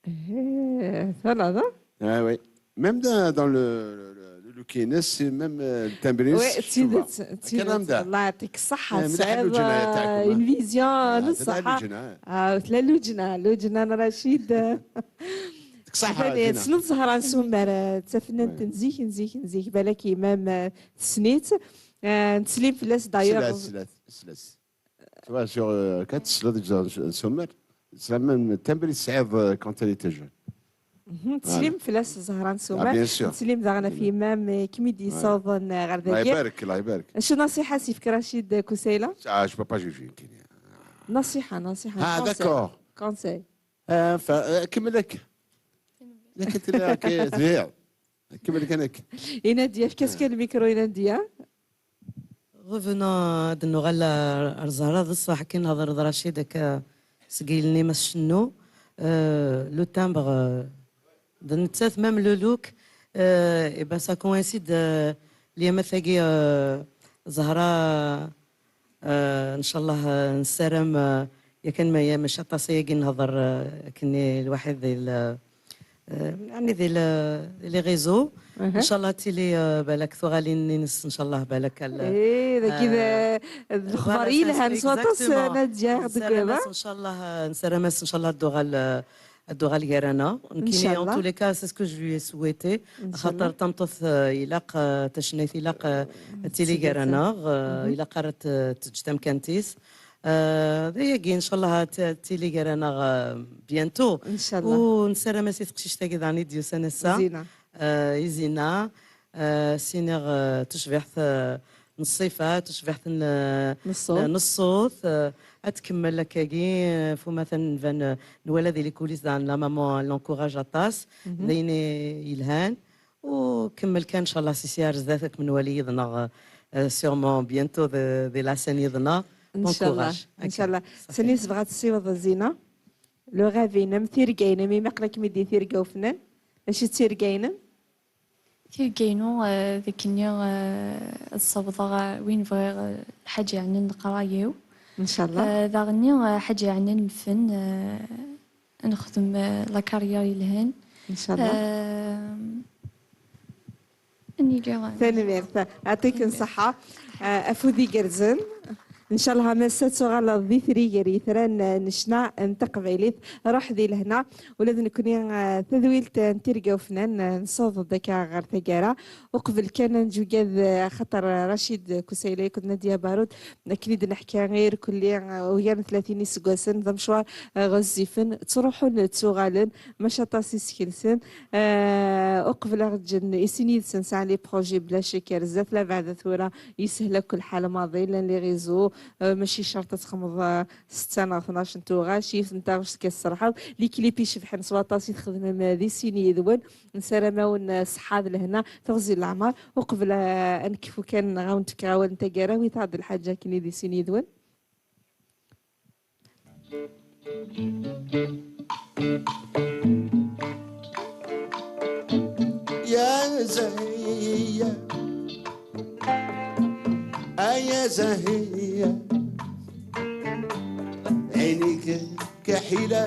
Eh, voilà, non ? Ah oui. Même dans, dans le, le, le, le look-ines, c'est même, euh, le timbre, ouais, c'est tidet, tidet. Kalam da. الله يعطيك الصحة. Eh, مليح سعيد، اللجنة تاعكم، une vision، ah, نص صحة. Ah, la lujna, lujna n Racid. يعطيك الصحة، Zina. Tessneḍ Zahra Nsumar, eh, d tafnant n zik, n zik, n zik. Balak imam, eh, tessnit. Eh, nettsellim fell-as, d'ailleurs. Slas, slas, slas. Tu vois, sur, euh, quand tu Zahra Nsumar, c'est la même timbre, euh, quand elle était jeune. Mhm, nettsellim fell-as Zahra Nsumar. Ah, bien sûr. Nettsellim daɣen ɣef yemma-m, eh, kem-id-yessawḍen, eh, ɣer dagi. الله يبارك، الله يبارك. Acu nnṣiḥa i s-yefka Racid Kusayla? Ah, je peux pas juger, nekkini. Nnṣiḥa, nnṣiḥa, ah, conseil. D'accord. Conseil. Ah, fa, eh, kemmel akka. Nekk tella, ok, tebɛiḍ. Kemmel kan akka. I Nadia, efk-as kan lmikru i Nadia. Revenant ad nuɣal ar, ar Zahra, d ṣṣeḥ akken hḍereḍ Racid akka seg yilni ma tcennu. Euh, le timbre, euh, d nettat, même le look, euh, et ben ça coïncide, euh, lyamat-agi, euh, Zahra, euh, ncallah, euh, nessaram, euh, yakan ma, ya, mačči aṭas ayagi nehḍer, euh, akken lwaḥid di l-, euh, يعني di l-, di les réseaux. Ncallah tili, euh, balak tuɣalin-ines, ncallah balak al-, eh, dagi d, euh, d lexbar yelhan s waṭas, exactement. Nadia, deg nessaram-as, ncallah, euh, nessaram-as, ncallah, ad d-tuɣal, euh, ad d-tuɣal gar-aneɣ. Nekkini, en tous les cas, c'est ce que je lui ai souhaité. Ncallah. Axaṭer tameṭṭut, euh, ilaq, euh, tacennayt ilaq, euh, ad tili gar-aneɣ, euh, ilaq ara t-, teǧǧ tamkant-is. Euh, d ayagi, ncallah, ad t-, ad tili gar-aneɣ, euh, bientôt. Ncallah. U nessaram-as i teqcict-agi daɣen i d-yusan ass-a. Zina. Euh, i Zina. Euh, siniɣ, euh, tecbiḥt, euh, n ṣṣifa, tecbiḥt n, euh, n ṣṣut, euh, ad tkemmel akkagi, euh, f umata nban, euh, nwala di les coulisses daɣen la maman l'encourage aṭas, d ayen i yelhan. U kemmel kan, ncallah, si ssya ar zdat, ad kem-nwali yid-neɣ, euh, sûrement bientôt de, de la scène yid-neɣ. Bon courage. Ncallah. Sani tebɣa ad tessiweḍ Zina? Le rêve-inem, tirga-inem, imi aql-akem-id di tirga ufennan. Acu d tirga-inem? Tirga-inu, eh, d akken-nni, eh, ad ssawḍeɣ, eh, win bɣiɣ, eh, lḥaǧa yeɛnan leqraya-w. Ncallah. Eh, daɣen-nni, eh, ḥaǧa yeɛnan lfen, eh, ad nexdem, eh, la carrière yelhan. Ncallah. Eh, ad nili, eh, tanemmirt. Ɛṭiken ṣṣeḥḥa. Eh, afud igerrzen. Ncallah, ma ass-a ad tuɣaleḍ d itri gar yitran, eh, n ccna n teqbaylit. Ruḥ di lehna. Ula d nekkni, eh, tadwilt, eh, n tirga ufnan, eh, nessaweḍ-d akka ɣer taggara. Uqbel kan ad neǧǧ ugad, eh, axaṭer Racid Kusayla akked Nadia Barud, akken i d-neḥka irkelli, eh, ugar n tlatin iseggasen, d amecwar, eh, ɣezzifen, ttruḥun, ttuɣalen, maca aṭas i skelsen. Eh, uqbel ad ɣ-ǧǧen i sin yid-sen sɛan les projets bla ccek ar zdat, labeɛda tura yeshel akk lḥal maḍi, llan les réseaux, eh, mačči cert ad txedmeḍ, eh, setta neɣ tnac n tuɣac, yiwet n taɣect kan tesserḥeḍ. Les clips icebḥen s waṭas i txedmem, eh, di sin yid-wen. Nessaram-awen, eh, ṣṣeḥḥa d lehna, teɣzi n leɛmer. Uqbel, eh, ad nekfu kan, neɣ ad wen-d-fkeɣ awal n taggara, awit-aɣ-d lḥaǧa akken i di sin yid-wen. يا زهية، آه يا زهية، عينيك كحيلة.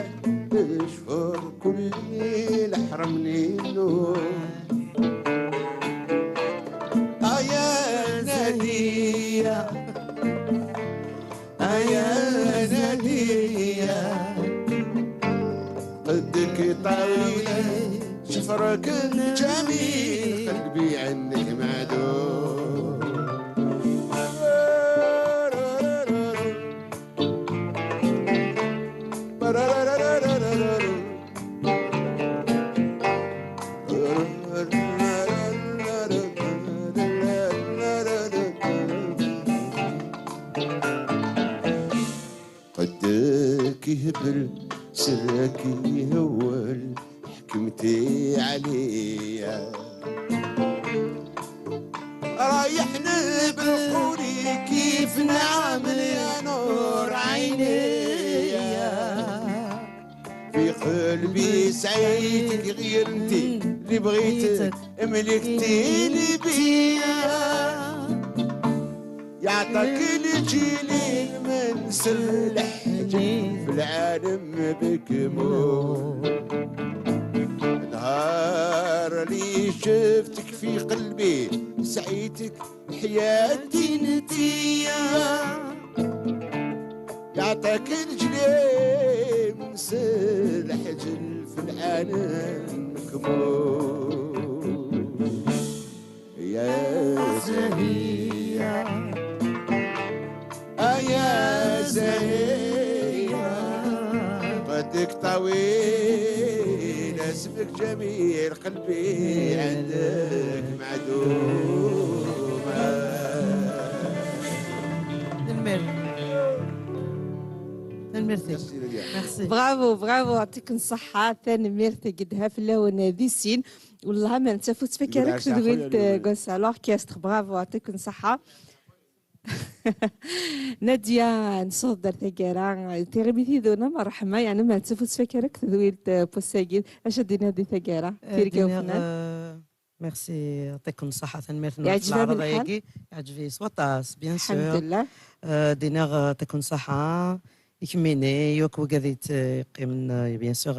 Cfur kulli leḥrem-ninu. Aya Nadiya, aya Nadiya, qeddek ṭawil, cfurek ǧamil, qelbi ɛennek meɛdum. قدك يهبل، سرك يهول، حكمتي عليا. رايحنا بالقولي كيف نعمل يا نور عينيا. في قلبي سعيتك غير انتي اللي بغيتك، ملكتيني بيا. يعطاك الجيل من سلحني في العالم بكمول. نهار اللي شفتك في قلبي سعيتك حياتي نتيا. يعطاك الجليم سلح جل في العالم كمول. يا زهية، آه يا زهية، قدك طويل، اسمك جميل، قلبي عندك معدوم. Tanemmirt. Tanemmirt-ik. Merci. Bravo, bravo, يعطيكم الصحة. Tanemmirt, gedha fell-awen di sin. Wellah ma nettaf ur ttfakka ara deg tedwilt n Gonçalo Orchestre. Bravo, يعطيكم الصحة. Nadia, nsuḍ ar taggara, tiɣimit yid-wen am ṛṛeḥma, yeɛni ma nettaf ur ttfakka ara deg tedwilt n wass-agi. Acu ad d-tiniḍ di taggara? Tirga ufnan. Merci, يعطيكم الصحة, tanemmirt-nwen ɣef lɛerḍ-agi. Yeɛǧeb-iyi s waṭas, bien sûr. Lḥemdullah. Ad d-iniɣ يعطيكم الصحة i kemmini, yakk wigad yeqqimen, bien sûr,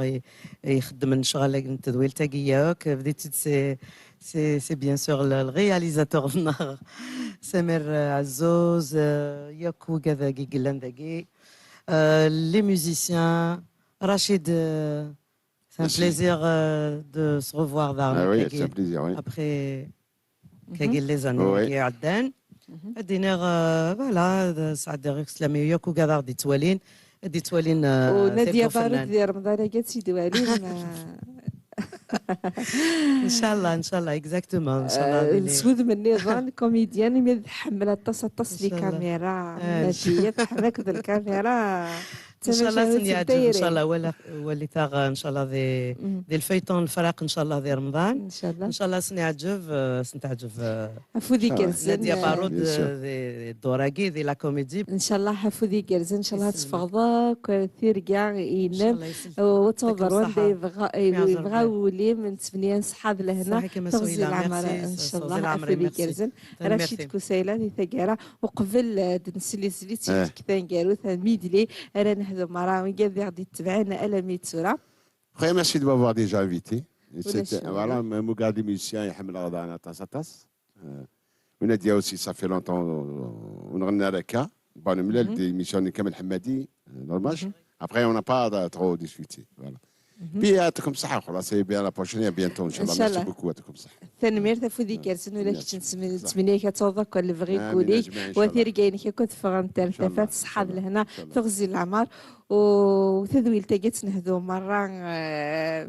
ixeddmen ccɣel n tedwilt-agi yakk. Bdiɣ-tt-id, c'est, c'est, c'est bien sûr le, le réalisateur-nneɣ Samir Ɛezzuz, yakk wigad-agi yellan dagi. Les musiciens, Rachid, c'est un plaisir de se revoir daɣen. Ah oui, c'est un plaisir, oui. Après kagi les années-agi iɛeddan. Ad d-iniɣ, voilà, sɛeddiɣ-ak sslam i yakk wigad aɣ-d-ittwalin, ad d-ittwalin. U Nadia Barud di Remḍan-agi ad tt-id-walin. Ncallah, ncallah, exactement. S wudem nniḍen, comédienne, imi tḥemmel aṭas, aṭas les caméras. Nadia tḥemmel akked lkamira. Ncallah ad sen-yeɛǧeb, ncallah, walit-aɣ ncallah di, di lfayton Lefraq ncallah di Remḍan. Ncallah ad sen-yeɛǧeb, ad sen-teɛǧeb. Afud igerrzen. Nadia Barud di ddor-agi di la comédie. Ncallah afud igerrzen, ncallah ad teffɣeḍ akk tirga-inem. Ad tawḍeḍ wanda yebɣa wul-im. Nettmenni-ak ṣṣeḥḥa d lehna, teɣzi n leɛmer, ncallah afud igerrzen. Racid Kusayla di taggara. Uqbel ad nsel i tezlit-ik taneggarut, medley ara nehdu merra wigad i ɣ-d-itebɛen alammi d tura. Après, merci de m'avoir déjà invité. Voilà, ma ugaɣ d musicien, iḥemmel aɣdan aṭas aṭas. Nadia aussi, ça fait longtemps ur nɣenni ara akka. Bon, nemlal di émission n Kamel Ḥemmadi, normal. Après, on n'a pas trop discuté. Voilà. Puis يعطيكم الصحة, خلاص, c'est bien, la prochaine, à bientôt, ncallah. Merci beaucoup, يعطيكم الصحة. Tanemmirt, afud igerrzen ula d kečč. Nettmenni-ak ad tawḍeḍ akk ɣer lebɣi n wul-ik. Wa tirga-inek akk ad ffɣent ar tafat, ṣṣeḥḥa d lehna, teɣzi n leɛmer. U tadwilt-agi ad tt-nehdu merra,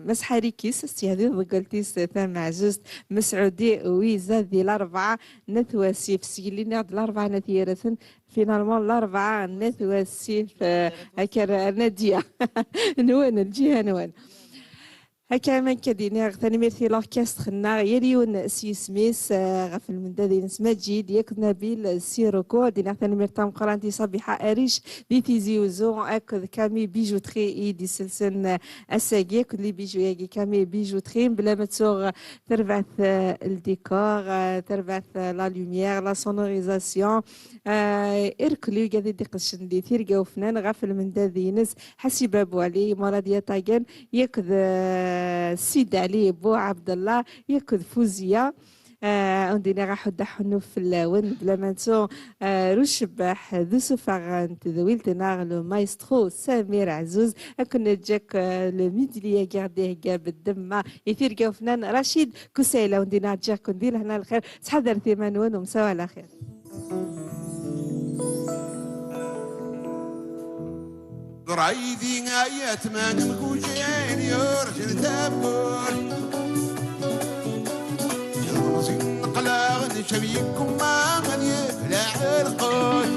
Mass Ḥarikis, ad s-yehdi tḍeggalt-is tameɛzuzt, Mesɛudi Wiza, di Larebɛa n At Wasif. Sgellin-aɣ-d Larebɛa n At Yiraten, finalement Larebɛa n At Wasif, akka ar Nadia. Nwen, lǧiha-nwen. Akka am akka d-iniɣ tanemmirt i l'orchestre-nneɣ, yal yiwen s yisem-is, eh, ɣef lmendad-ines Maǧid, yakk d Nabil Siroko. Ad d-iniɣ tanemmirt tameqqrant i Ṣabiḥa Aric di Tizi Uzzu akked Kami Bijouterie i d-iselsen, eh, ass-agi, akked les bijoux-agi Kami Bijouterie, mebla ma ttuɣ, eh, terbaɛt, eh, le décor, eh, terbaɛt, eh, la lumière, la sonorisation, eh, irkelli ugad i d-iqedcen di Tirga Ufnan ɣef lmendad-ines, Ḥasiba Buɛli, Murad Yaṭagan, yakk d, eh, Sid Ali Bu Ɛebdallah, yakk d Fuziya. Eh, undi niɣ aḥuddu aḥunnu fell-awen, bla ma nettu, eh, Rucebbeḥ d usuffeɣ n tedwilt-nneɣ, le maestro Samir Ɛzuz, ad ken-neǧǧ akk, eh, le medley-agi ɣ-d-ihegga beddemma i Tirga Ufnan Racid Kusayla, undi niɣ ǧǧiɣ-ken di lehna lxir, ttḥadaret iman-nwen, umsawa ɛla xir. Ḍraydi ay atman mgujin yurǧen tawwurt. Yelmeẓ ineqlaɣ ncab yekkumma ad yebleɛ lqut.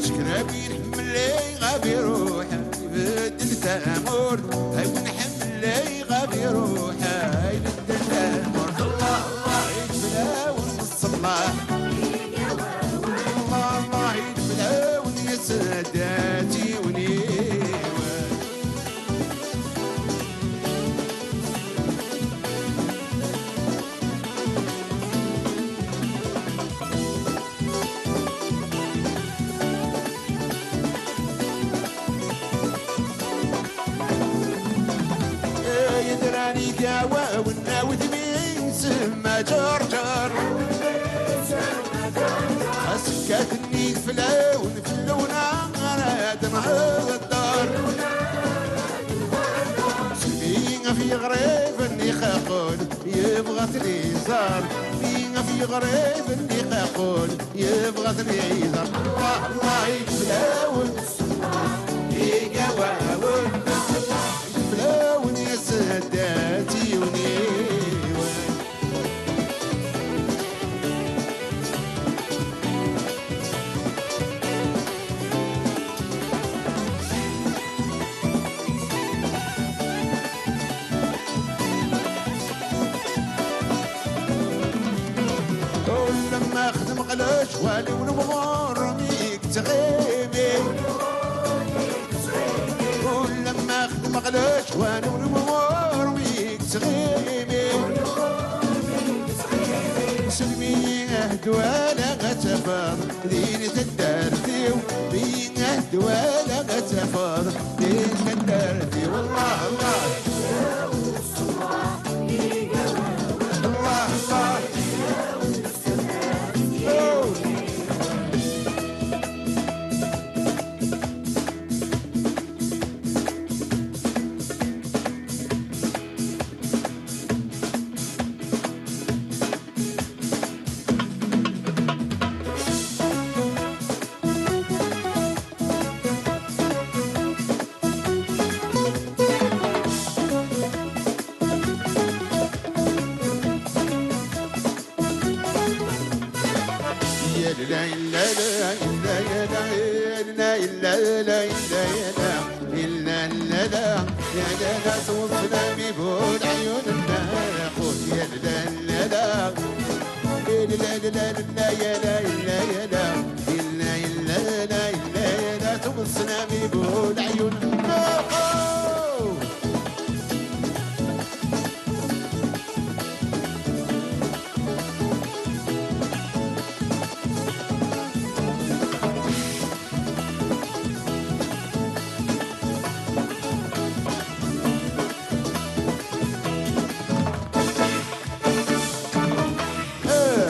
Skrabi nḥemmel ay ɣab iruḥ ibeddel tamurt. Ay nḥemmel ay ɣab iruḥ ay beddel tamurt. Allah, Allah, yeflawen ṣṣellaḥ. Allah, Allah, yeflawen yesɛeddat iwniwen. Yedran igawawen a wudem-is ma ǧerǧer. Xas kkaten yideflawen fell-awen ara d-nhedder. Smi ɣef yeɣriben ixaqen yebɣa ad ten-iẓer. Mi ɣef yeɣriben ixaqen yebɣa ad ten-iẓer. Allah, Allah, yeflawen. Igawawen. Fell-awen yesɛeddat yiwen yiwen. Ulamma xdem ɣlec wali ur nmɣur mi yettɣimi. Ulamma xdem ɣlec wali ur nmɣur mi yettɣimi. Selmi ahd wala ad tafeḍ din taddart-iw. Mi ahd wala ad tafeḍ din taddart-iw. Allah, Allah. Allah, Allah.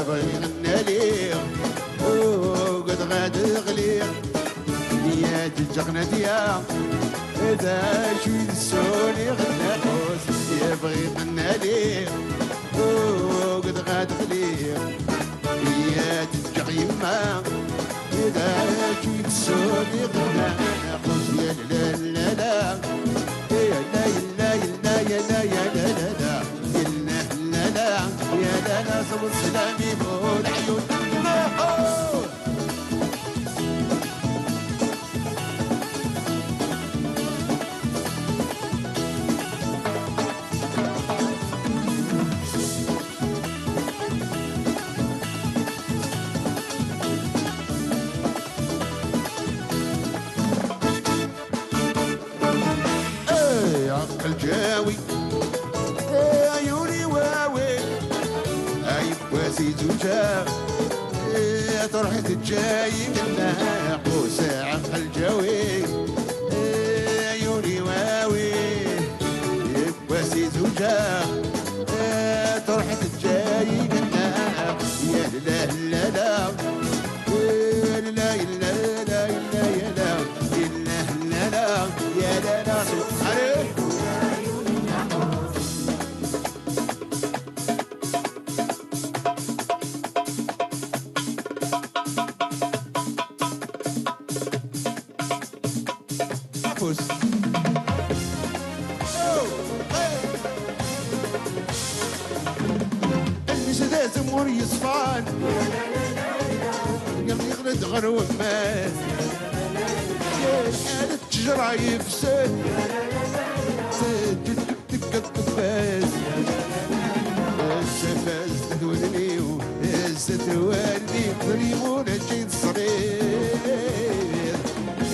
Bɣiɣ ad naliɣ, ugdeɣ ad ɣliɣ. Yya d-ǧǧeɣ nadya, d acu i d ssuliɣ nnaqus. Yya bɣiɣ ad naliɣ, ugdeɣ ad ɣliɣ. Yya d-ǧǧeɣ yemma, d acu i d ssuliɣ nnaqus. Ya la la la la, ya la la la la, ya la la la la la, ya la la la la, ya la la, s sslam i bu leɛyun. Oh! Lǧawi, ɛyuni wawi, ay wasi zuǧa, truḥ teǧǧayi minna, qusaɛ lǧawi, ɛyuni wawi, wasi zuǧa, truḥ teǧǧayi minna, ya la la la, la la la la la la, ya la la la la la la. Afus. Almi s d azemmur yeṣfan, yerna yeɣli-d ɣer wemmas. Yal ttejra yefsen, teǧǧed tekkeḍ tebas. Ass afas d udniw, ass at waldi, ɣer yiwen aǧi d ṣṣrif.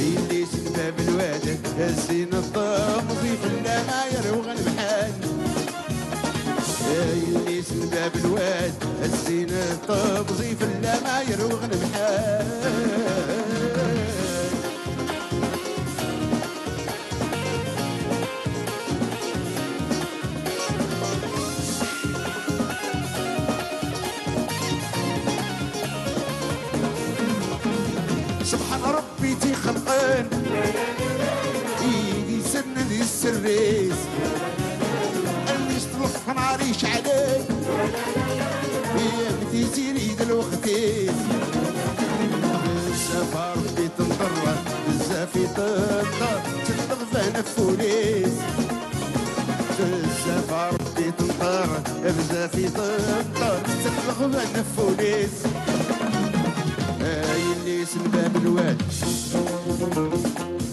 Yelli-s n bab lwad, a zzin ṭṭemẓi fell-am ay rewɣ lmḥal. Yelli-s n bab lwad, a zzin ṭṭemẓi fell-am ay rewɣ lmḥal. Subḥan Ṛebbi i tt-ixelqen, i d-isellen di sser-is, almi s tleqfen ar iceɛlen, i am tiziri d lweqt-is. Bezzaf Ṛebbi tenṭer, bezzaf i tenṭer, tenṭer ɣban ɣef wul-is. Bezzaf Ṛebbi tenṭer, bezzaf i tenṭer, tenṭer ɣban ɣef wul-is. Ay yelli-s n bab lwad,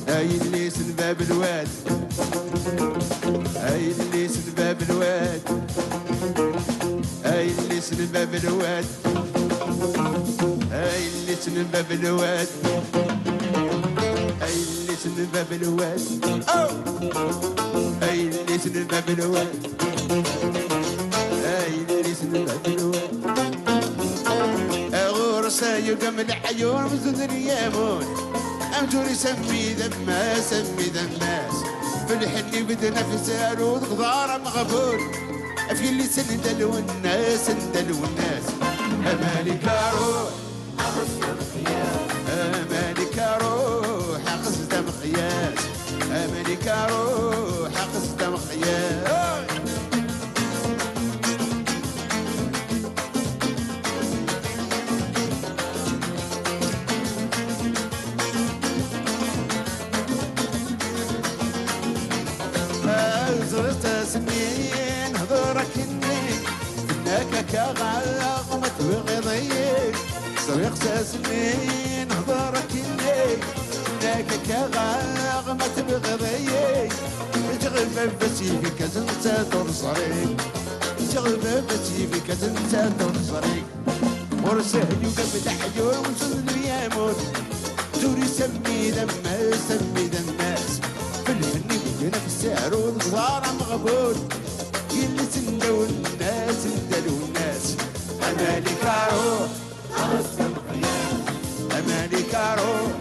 ay yelli-s n bab lwad, ay yelli-s n bab lwad, ay yelli-s n bab lwad. Ay yelli-s n bab lwad, ay yelli-s n bab lwad, oh! Ay yelli-s n bab lwad, ay yelli-s n bab lwad. Ɣur-s ay ugam leɛyun mzuden yamun, amzur-is ammi d ammas, ammi d ammas. Felḥen ibedden ɣef zzaru deg uḍar ameɣbun. Af yelli-s anda Lwennas, anda Lwennas. Amalika ruḥ, Amalika ruḥ, aqsed amexyas. Amalika ruḥ, aqsed amexyas. Ẓriɣ-tt asmi nhḍer akkenni, tenna-k akka ɣaɣ ma tebɣiḍ-iyi. Ẓriɣ-tt asmi nhḍer akkenni, tenna-k akka ɣaɣ ma tebɣiḍ-iyi. Ǧǧeɣ baba-s yif-ik ad netta ur neẓri. Ǧǧeɣ baba-s yif-ik ad netta ur neẓri. Ur sehlu bab leḥyun s lyamun. Zuri sammi d ammas, sammi d ammas. Felḥen ibeggen ɣef ssaɛru d ẓar ameɣbun. Yelli-s n Lwennas, n Lwennas. Amalika ruḥ, Amalika ruḥ,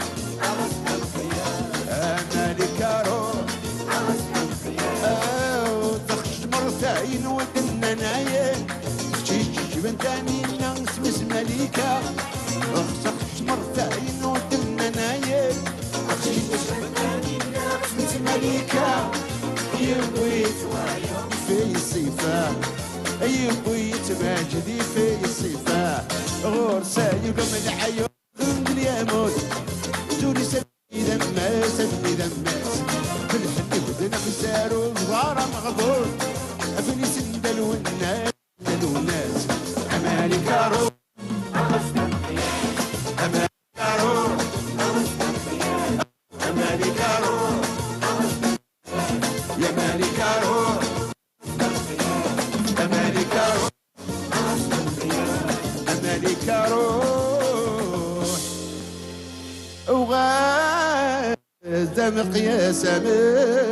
Amalika ruḥ. Aw, taxecmert ayen wadden nnayen. Kečč jibent Amina, isem-is Malika. Taxecmert ayen wadden nnayen. Kečč jibent Amina, isem-is Malika. Yewwi-tt wayeḍ fi ṣṣifa. Yewwi-tt Maǧid fi ṣṣifa. Ɣur-s ay ugam leɛyun d lyamun. Zuri s d ammas, d ammas. Belḥen ibden amsaru ẓar ameɣbun. Afnis n Lwennas, Lwennas. Amalika ruḥ, Amalika ruḥ, Amalika ruḥ. Ya Malika ruḥ, Amalika ruḥ, Amalika ruḥ. Uɣal d ameqyas amek.